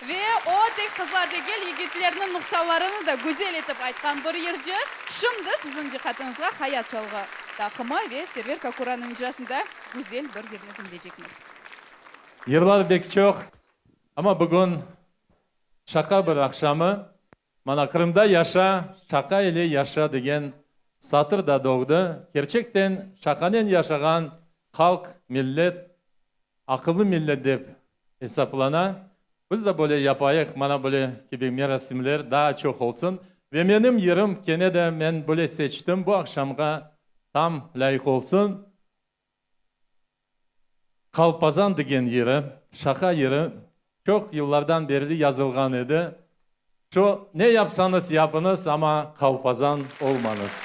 Ve o, tek qızlar degil, yigitlerniñ nuqsanlarını da güzel etip aytqan bir yırcı. Şimdi siziñ diqqatıñızğa Hayat çalğı taqımı ve Server Kakuranıñ icrasında güzel bir yırnı diñleycekmiz. Yırlar bek çoq. Amma bugün şaqa bir aqşamı, mana Qırımda yaşa, şaqa ile yaşa degen satır da doğdı. Kerçekten şaqanen yaşağan halq, millet, aqıllı millet dep esaplana. Biz de böyle yapayıq, mana böyle kibi merasimler daa çoq olsun. Ve menim yırım kene de men böyle seçtim, bu aqşamğa tam lâyıq olsun. Qalpazan degen yırı, şaqa yırı, çoq yıllardan berli yazılğan edi. Şu, ne yapsañız yapıñız, amma qalpazan olmañız.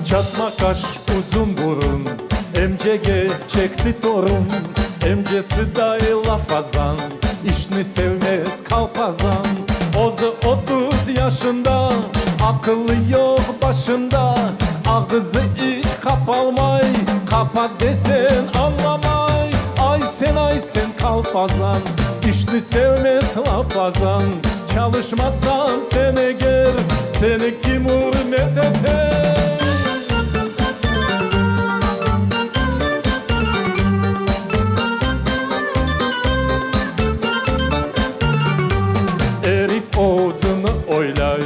Çatma qaş, uzun burun, Emcege çekti torun. Emcesi dayı lafazan, İşni sevmez kalpazan. Özü 30 yaşında, Aqılı yoq başında. Ağızı iç qapalmay, Qapat desen añlamay. Ay sen, ay sen kalpazan, İşni sevmez lafazan. Çalışmasañ sen eger, Seni kim ürmet eter? Erif özüni oylay,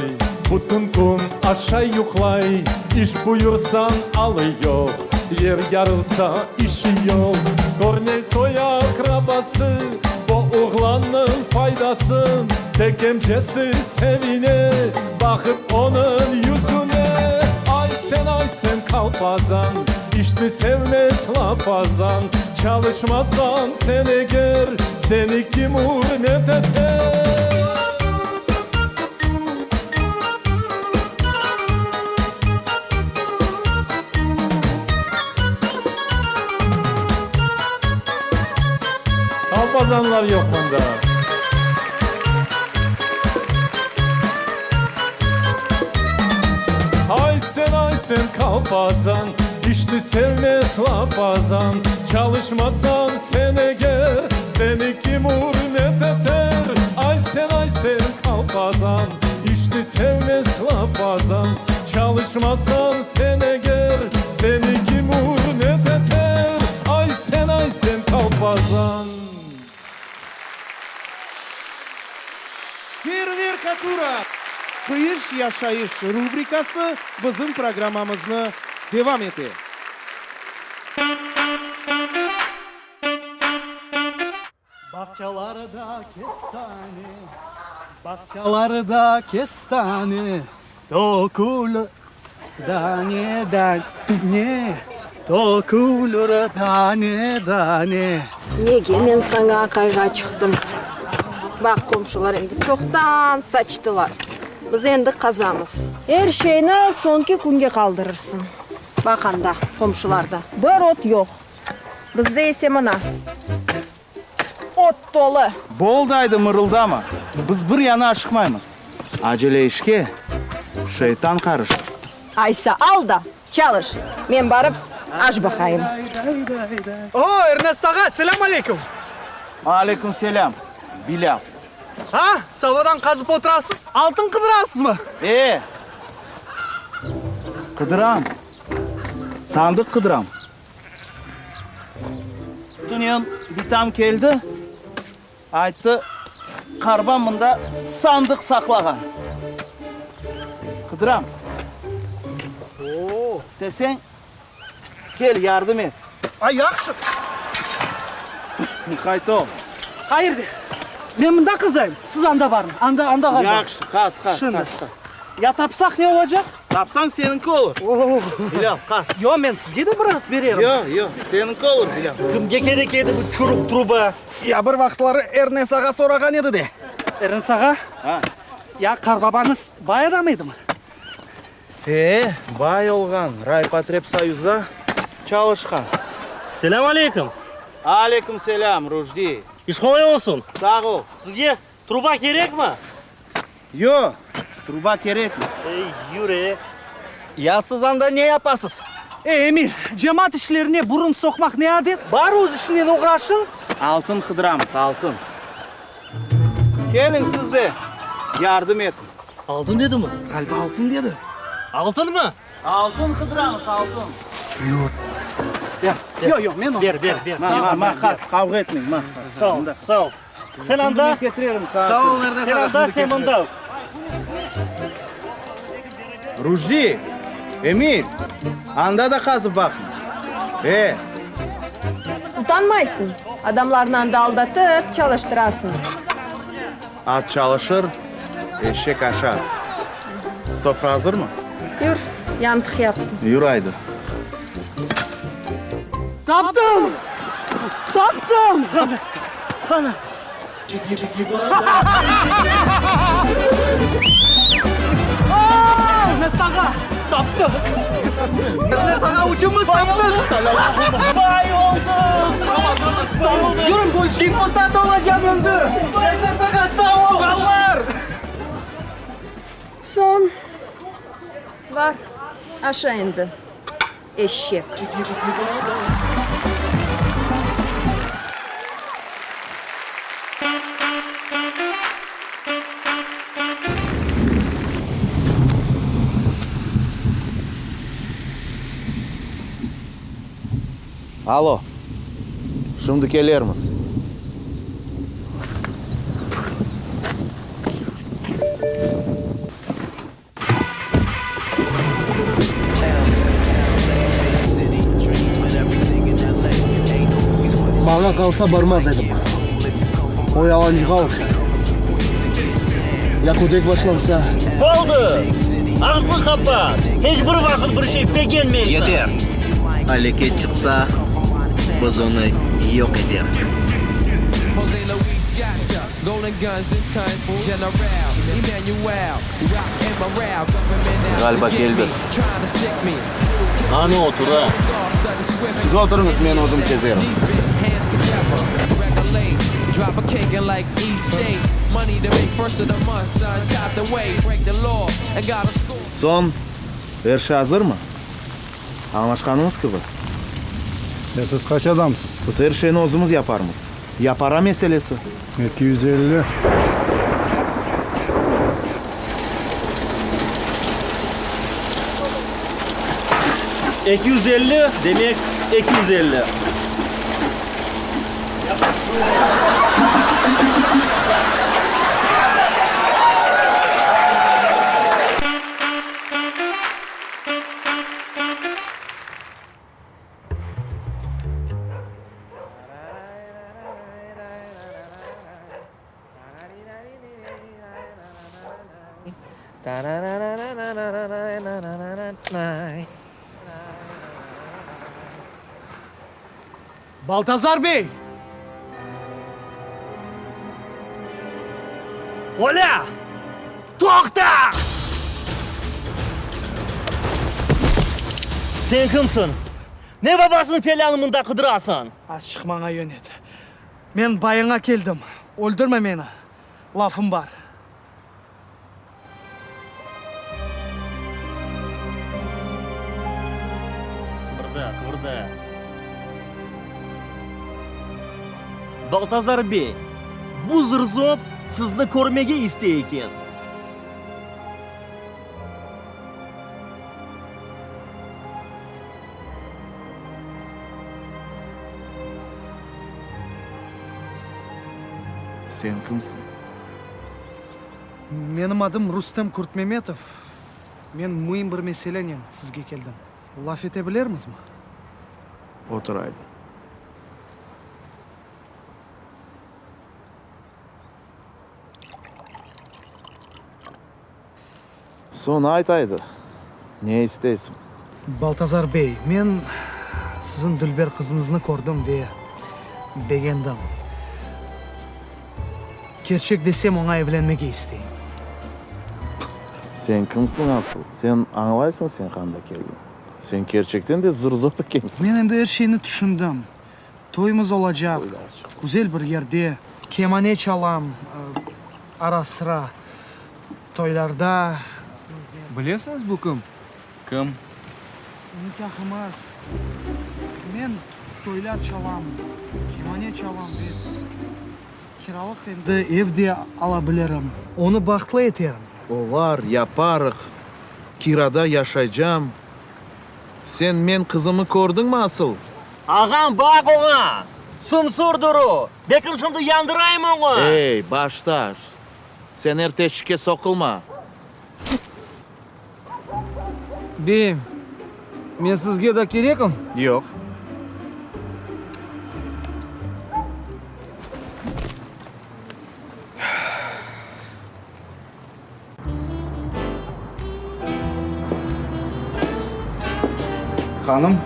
Bütün kün aşay yuqlay, İş buyursañ alı yoq, Yer yarılsa işi yoq. Körmey soy-aqrabası Bu oğlannıñ faydasın, Tek emcesi sevine, Baqıp onıñ yüzüne. Ay sen, ay sen kalpazan, İşni sevmez lafazan, Çalışmasañ sen eger, Seni kim ürmet eter? Kalpazanlar yoq mında. Ay sen, ay sen kalpazan, İşni sevmez lafazan, Çalışmasañ sen eger, Seni kim ürmet eter? Ay sen, ay sen kalpazan, İşni sevmez lafazan, Çalışmasañ sen eger, Seni kim ürmet eter? Ay sen, ay sen kalpazan. Server Katura, Qıyış yaşayış rubrikası bizim programmamıznı devam ete. Bağçalarda kestane, bağçalarda kestane, Tökülür dane dane, tökülür dane dane. Nege men saña aqayğa çıqtım? Baq, qomşular endi çoqtan saçtılar. Biz endi qazamız. Er şeyni soñki künge qaldırırsıñ. Baq anda, qomşularda bir ot yoq. Bizde ise mına, ot tolu. Boldı aydı, mırıldama. Biz bir yana aşıqmaymız. Acele işke şeytan qarışır. Aysa al da, çalış. Men barıp aş baqayım. O, Ernest ağa, selâm aleyküm! Aleyküm selâm, Bilâl. Ha, savadan qazıp oturasız, altın qıdırasızmı? E, qıdıram. Sandıq qıdıram. Tünevin bitam keldi, ayttı, qarbam mında sandıq saqlağan. Qıdıram. İsteseñ, kel, yardım et. Ay, yahşı. Muqayt ol. Qayerde? Men mında qazayım, siz anda barıñ. Anda, anda ğaliba. Yahşı, qaz, qaz, Şimdi. qaz, qaz. Ya tapsaq ne olacaq? Tapsañ, seniñki olur. Bilâl, qaz. Yoq, men sizge de biraz bererim. Yoq, yoq, seniñki olur, Bilâl. Kimge kerek edi bu çürük truba? Ya bir vaqıtları Ernes ağa sorağan edi de. Ernes ağa? Ha? Ya qarbabañız bay adam edimi? E, bay olğan, Raypotrebsoyuzda çalışqan. Selâm aleyküm! Aleyküm selâm, Rujdi. İş qolay olsun! Sağ ol. Sizge truba kerekmi? Yoq, truba kerekmi. Ey, yürek! Ya siz anda ne yapasız? Ey, Emil, cemaat işlerine burun soqmaq ne adet? Bar öz işiñnen oğraşıñ. Altın qıdıramız, altın. Keliñ siz de, yardım etiñ. Altın dedimi? Ğaliba altın dedi. Altınmı? Altın qıdıramız, altın. Yoq. Ya. Yoq, yoq, men Ber, ber, ber. Ma, ma, ma, qaz, qavğa etmeñ, ma. Sağ ol, sağ ol. Sen anda. Ketirerim saña. Sağ ol, Sen anda, sen mında. Rujdi, Emil, anda da qazıp baqıñ. E! Utanmaysıñ, adamlarnı anda aldatıp çalıştırasıñ. At çalışır, eşek aşar. Sofra azırmı? Yür, yantıq yaptım. Yür aydı. Taptım! Taptım! Qana, qana. Ernes ağa, taptıq! Ernes ağa, üçümiz taptıq! Bay oldıq! Sağ ol, yürüñ, deputat olacam endi! Ernes ağa, sağ ol! Balalar! Soñ, bar, aşa endi, eşek. Alo, şimdi kelermiz. Maña qalsa barmaz edim. O yalancığa oşay. Ya kötek başlansa? Boldı! Ağzını qapat! Sen iç bir vaqıt bir şey begenmeysiñ! Yeter! Aleket çıqsa, biz onı yoq eterik. Ğaliba keldi. Anı otura. Siz oturıñız, men özüm çezerim. Soñ, er şey azırmı? Añlaşqanımız kibi. Ya siz qaç adamsız? Biz er şeyni özümiz yaparmız. Ya para meselesi? 250. 250, demek, 250. Baltazar bey! Olâ! Toqta! Sen kimsiñ? Ne babasınıñ felânı mında qıdırasıñ? Azçıq maña yönet. Men bayıña keldim. Öldürme meni. Lafım bar. Qıbırda, qıbırda. Baltazar bey, bu zırzop sizni körmege istey eken. Sen kimsiñ? Menim adım Rustem Kurtmemetov. Men müim bir meselenen sizge keldim. Laf ete bilermizmi? Otur ayda. Soñ ayt aydı, ne isteysiñ? Baltazar bey, men siziñ dülber qızıñıznı kördim ve begendim. Kerçek desem, oña evlenmege isteyim. Sen kimsiñ asıl? Sen añlaysıñ sen qanda keldiñ? Sen kerçekten de zır-zop ekensiñ. Men endi er şeyni tüşündim. Toyumız olacaq, güzel bir yerde, kemane çalam ara-sıra, toylarda. Bilesiñiz bu kim? Kim? Nikâhımız. Men toylar çalam, kemane çalam ve kiralıq endi ev de ala bilirim. Onı bahtlı eterim. Olar, yaparıq, kirada yaşaycam. Sen men qızımı kördiñmi asıl? Ağam, baq oña! Sumsurdır o! Belkim şimdi yandırayım oñı! Ey, baştaş, sen er teşikke soqulma! Beyim, men sizge da kerekim? Yoq. Hanım,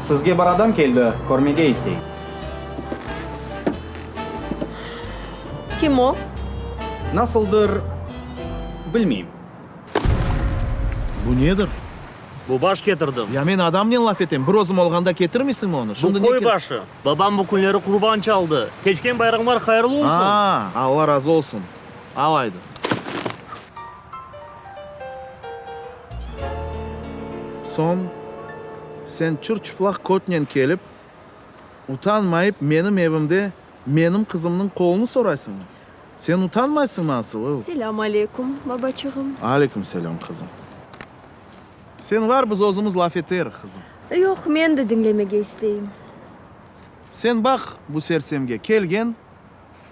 sizge bir adam keldi, körmege istey. Kim o? Nasıldır, bilmeyim. Bu nedir? Bu baş ketirdim. Ya men adamnen laf etem, bir özüm olğanda ketirmeysiñmi onı? Bu qoy başı. Babam bu künleri qurban çaldı. Keçken bayramlar hayırlı olsun! A, Alla razı olsun. Al aydı. Soñ, sen çır-çıplaq kötnen kelip, utanmayıp menim evimde menim qızımnıñ qolunı soraysıñmı? Sen utanmaysıñmı asıl? Selâm aleyküm, babaçığım. Aleyküm selâm, qızım. Sen var, biz özümiz laf eterik, qızım. Yoq, men de diñlemege isteyim. Sen baq bu sersemge, kelgen,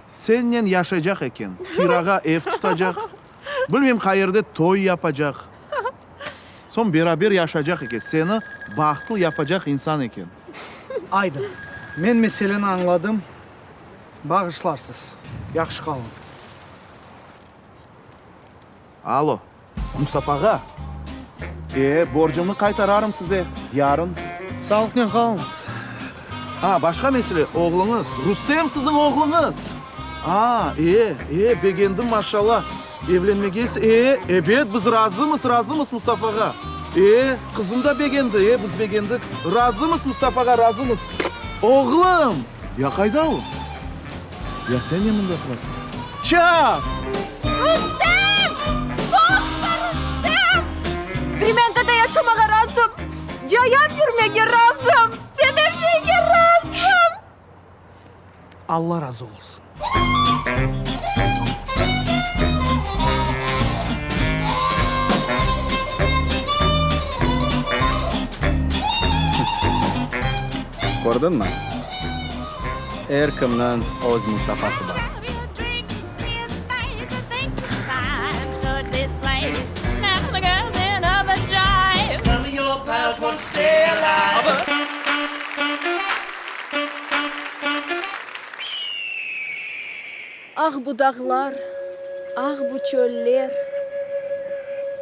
sennen yaşaycaq eken, kirağa ev tutacaq, bilmeyim qayerde toy yapacaq, soñ beraber yaşaycaq eken, seni bahtlı yapacaq insan eken. Aydı, men meseleni añladım, bağışlarsız, yahşı qalıñ. Alo, Mustafa ağa! E, borcumnı qaytararım size yarın. Sağlıqnen qalıñız. A, başqa mesele, oğluñız, Rustem siziñ oğluñız! A, e, e, begendim, maşallah, evlenmege ise, e, ebet, biz razımız, razımız, Mustafa ağa. E, qızım da begendi, e, biz begendik. Razımız, Mustafa ağa, razımız. Oğlum! Ya qayda o? Ya sen ne mında turasıñ? Çap! Rustem! Toqta, Rustem! Vremânkada yaşamağa razım, cayav yürmege razım, men er şeyge razım! Alla razı olsun. Kördiñmi? Er kimniñ öz Mustafası bar. Ah bu dağlar, ah bu çöller,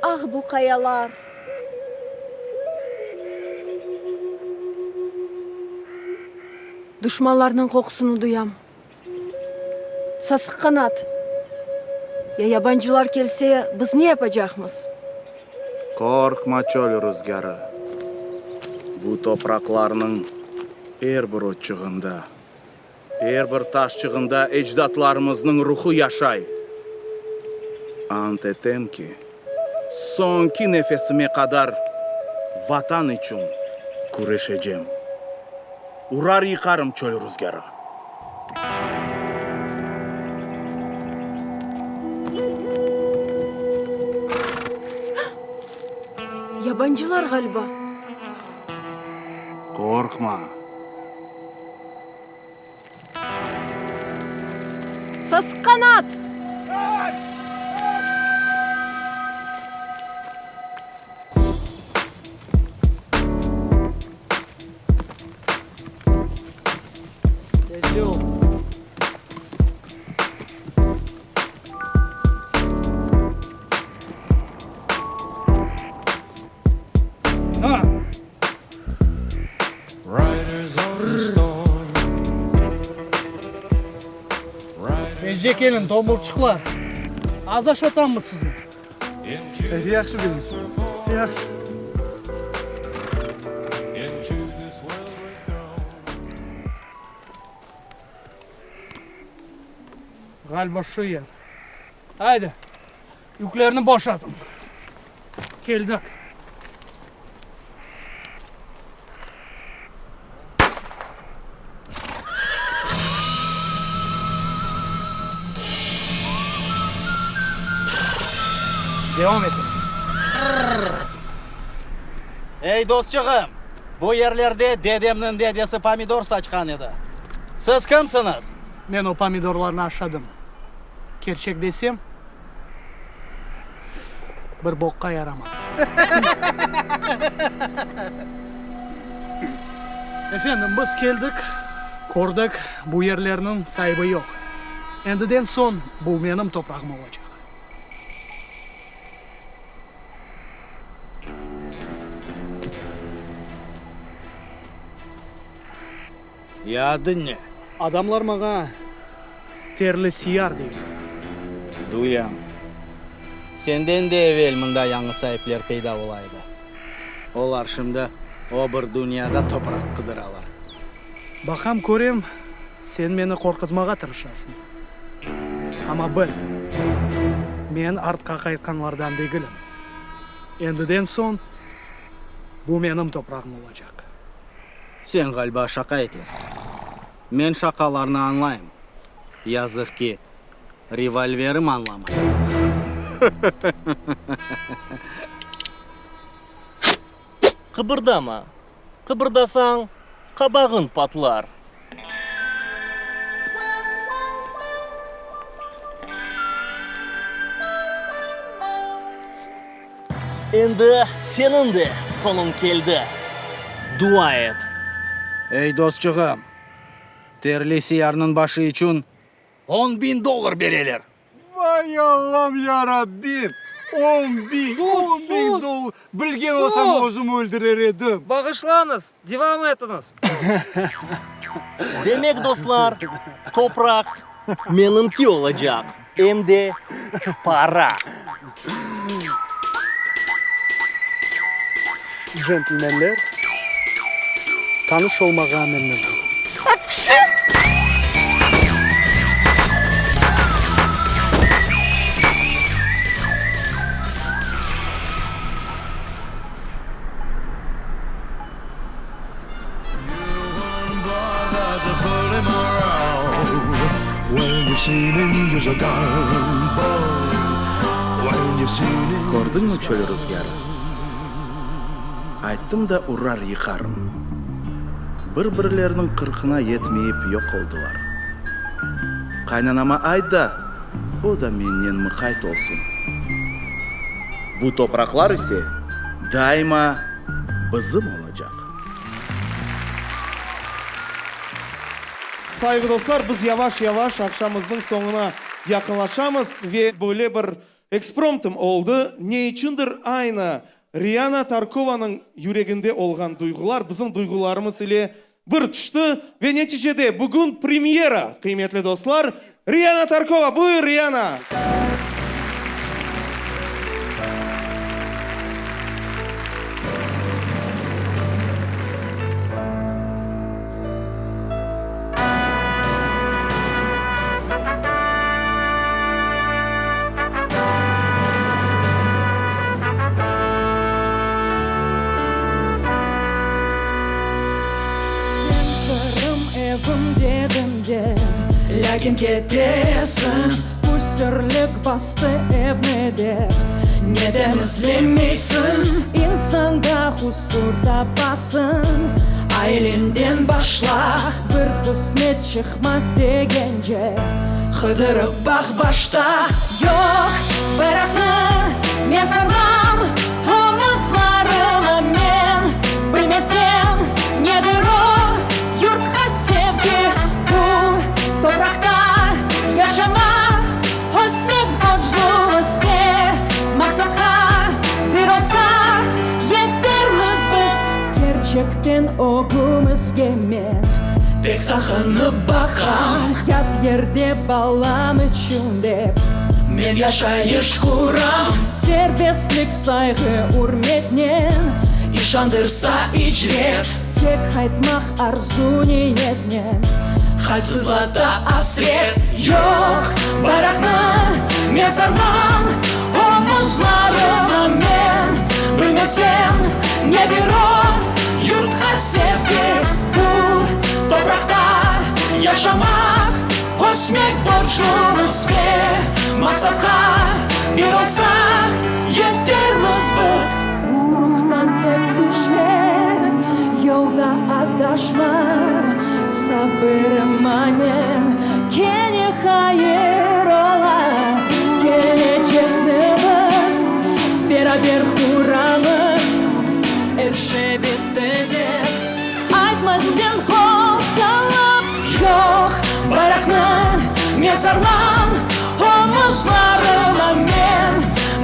ah bu qayalar. Duşmanlarnıñ qoqusını duyam. Sasıq qanat, ya yabancılar kelse, biz ne yapacaqmız? Qorqma, çöl ruzgârı, bu topraqlarnıñ er bir otçığında, er bir taşçığında ecdatlarımıznıñ ruhu yaşay. Ant etem ki, soñki nefesime qadar Vatan içün küreşecem. Urar yıqarım çöl ruzgârı. Yabancılar ğaliba. Qorqma. Sasqanat! Tezce ol. Tezce keliñ, tombulçıqlar. Az aşatammız sizni. Yahşı, beyim, yahşı. Ğaliba şu yer. Aydı, yüklerni boşatıñ. Keldik. Devam etiñ. Ey, dostçığım! Bu yerlerde dedemniñ dedesi pomidor saçqan edi. Siz kimsiñiz? Men o pomidorlarnı aşadım. Kerçek desem, bir boqqa yaramadı. Efendim, biz keldik, kördik, bu yerlerniñ saibi yoq. Endiden soñ bu menim toprağım olacaq. Ya adıñ ne? Adamlar maña Terli Siyar deyler. Duyam. Senden de evel mında yañı saipler peyda ola edi. Olar şimdi o bir dünyada topraq qıdıralar. Baqam, körem, sen meni qorquzmağa tırışasıñ. Amma bil, men artqa qaytqanlardan degilim. Endiden soñ bu menim toprağım olacaq. Sen, ğaliba, şaqa etesiñ. Men şaqalarnı añlayım. Yazıq ki, revolverim añlamay. Qıbırdama. Qıbırdasañ, qabağıñ patlar. Endi seniñ de sonuñ keldi. Dua et. Ey, dostçığım, terli siyarnıñ başı içün 10.000 dollar bereler. Vay Allam, ya Rabbim! 10.000, 10.000 dollar! Bilgen olsam, özüm öldürer edim. Bağışlañız, devam etiñiz. Demek, dostlar, topraq menimki olacaq, em de para. Centlmenler, tanış olmağa memnün oldım. Kördiñmi çöl ruzgârı? Ayttım da urar yıqarım. Bir-birleriniñ qırqına yetmeyip yoq oldılar. Qaynanama ayt da, o da mennen mıqayt olsun. Bu topraqlar ise daima bizim olacaq. Sayğı dostlar, biz yavaş-yavaş aqşamıznıñ soñuna yaqınlaşamız ve böyle bir ekspromtım oldı. Ne içündir aynı Riana Tarkovanıñ yüreginde olğan duyğular bizim duyğularımız ile bir tüşti ve neticede bugün premyera, qıymetli dostlar, Riana Tarkova! Buyur, Riana! Sen Qırım evim dediñ de, lâkin ketesiñ. Püsürlik bastı evni dep, neden izlemeysiñ? İnsanda husur tapasıñ, ailenden başla. Bir qısmet çıqmaz degence, qıdırıp baq başta. Yoq, bayraqnı men sarmam omuzlarıma men bilmesem, nedir o yurtqa sevgi. Bu topraqta yaşamaq, ösmek borclumız ve maqsatqa bir olsaq, yetermiz biz. Kerçekten ögümizge men pek saqınıp baqam. Yat yerde balam içün dep men yaşayış quram. Serbestlik, sayğı, ürmetnen işandırsa icret. Tek qaytmaq arzu-niyetnen haytsızlata asret. Yoq, bayraqnı men sarmam omuzlarıma men bilmesem, nedir o yurtqa sevgi. Bu topraqta yaşamaq, ösmek borcumız ve maqsatqa bir olsaq, yetermiz biz. Ruhtan tek tüşme. Yolda adaşma, sabır-ımanen kene hayır ola. Kelecekni biz beraber quramız. Er şey bitti dep aytma sen qol salıp. Yoq, bayraqnı men sarmam omuzlarıma men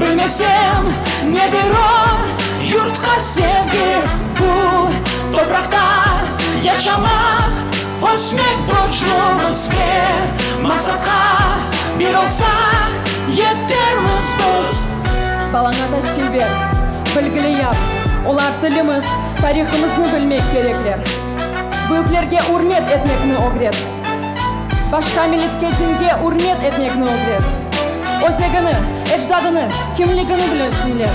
bilmesem nedir o yurtqa sevgi bu topraqta yaşamaq ösmek borclumız ve maqsatqa bir olsaq yetermiz biz. Balaña tasil ber, bilgili yap, olar tilimiz, tarihımıznı bilmek kerekler. Büyüklerge ürmet etmekni ögret. Başqa milletke, dinge ürmet etmekni ögret. Özegini, ecdadını, kimligini bilsinler.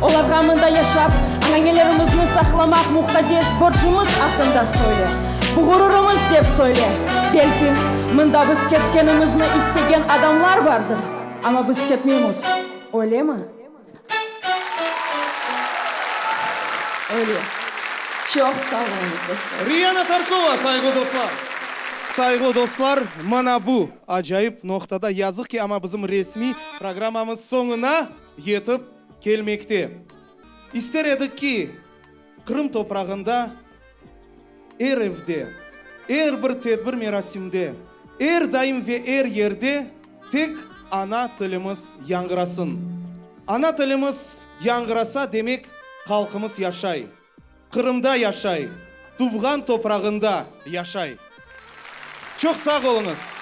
Olarğa mında yaşap, ananelerimizni saqlamaq muqaddes borcumız aqqında söyle. Bu ğururımız dep söyle. Belki, mında biz ketkenimizni istegen adamlar bardır, amma biz ketmeymiz, öylemi? Öyle. Çoq sağ oluñız, dostlar. Riyana Tarkova, sayğılı dostlar! Sayğılı dostlar, mına bu acayip noqtada, yazıq ki, amma bizim resmiy programmamız soñuna yetip kelmekte. İster edik ki, Qırım toprağında er evde, er bir tedbir-merasimde, er daim ve er yerde tek ana tilimiz yañğırasın. Ana tilimiz yañğırasa, demek, halqımız yaşay, Qırımda yaşay, tuvğan toprağında yaşay. Çoq sağ oluñız!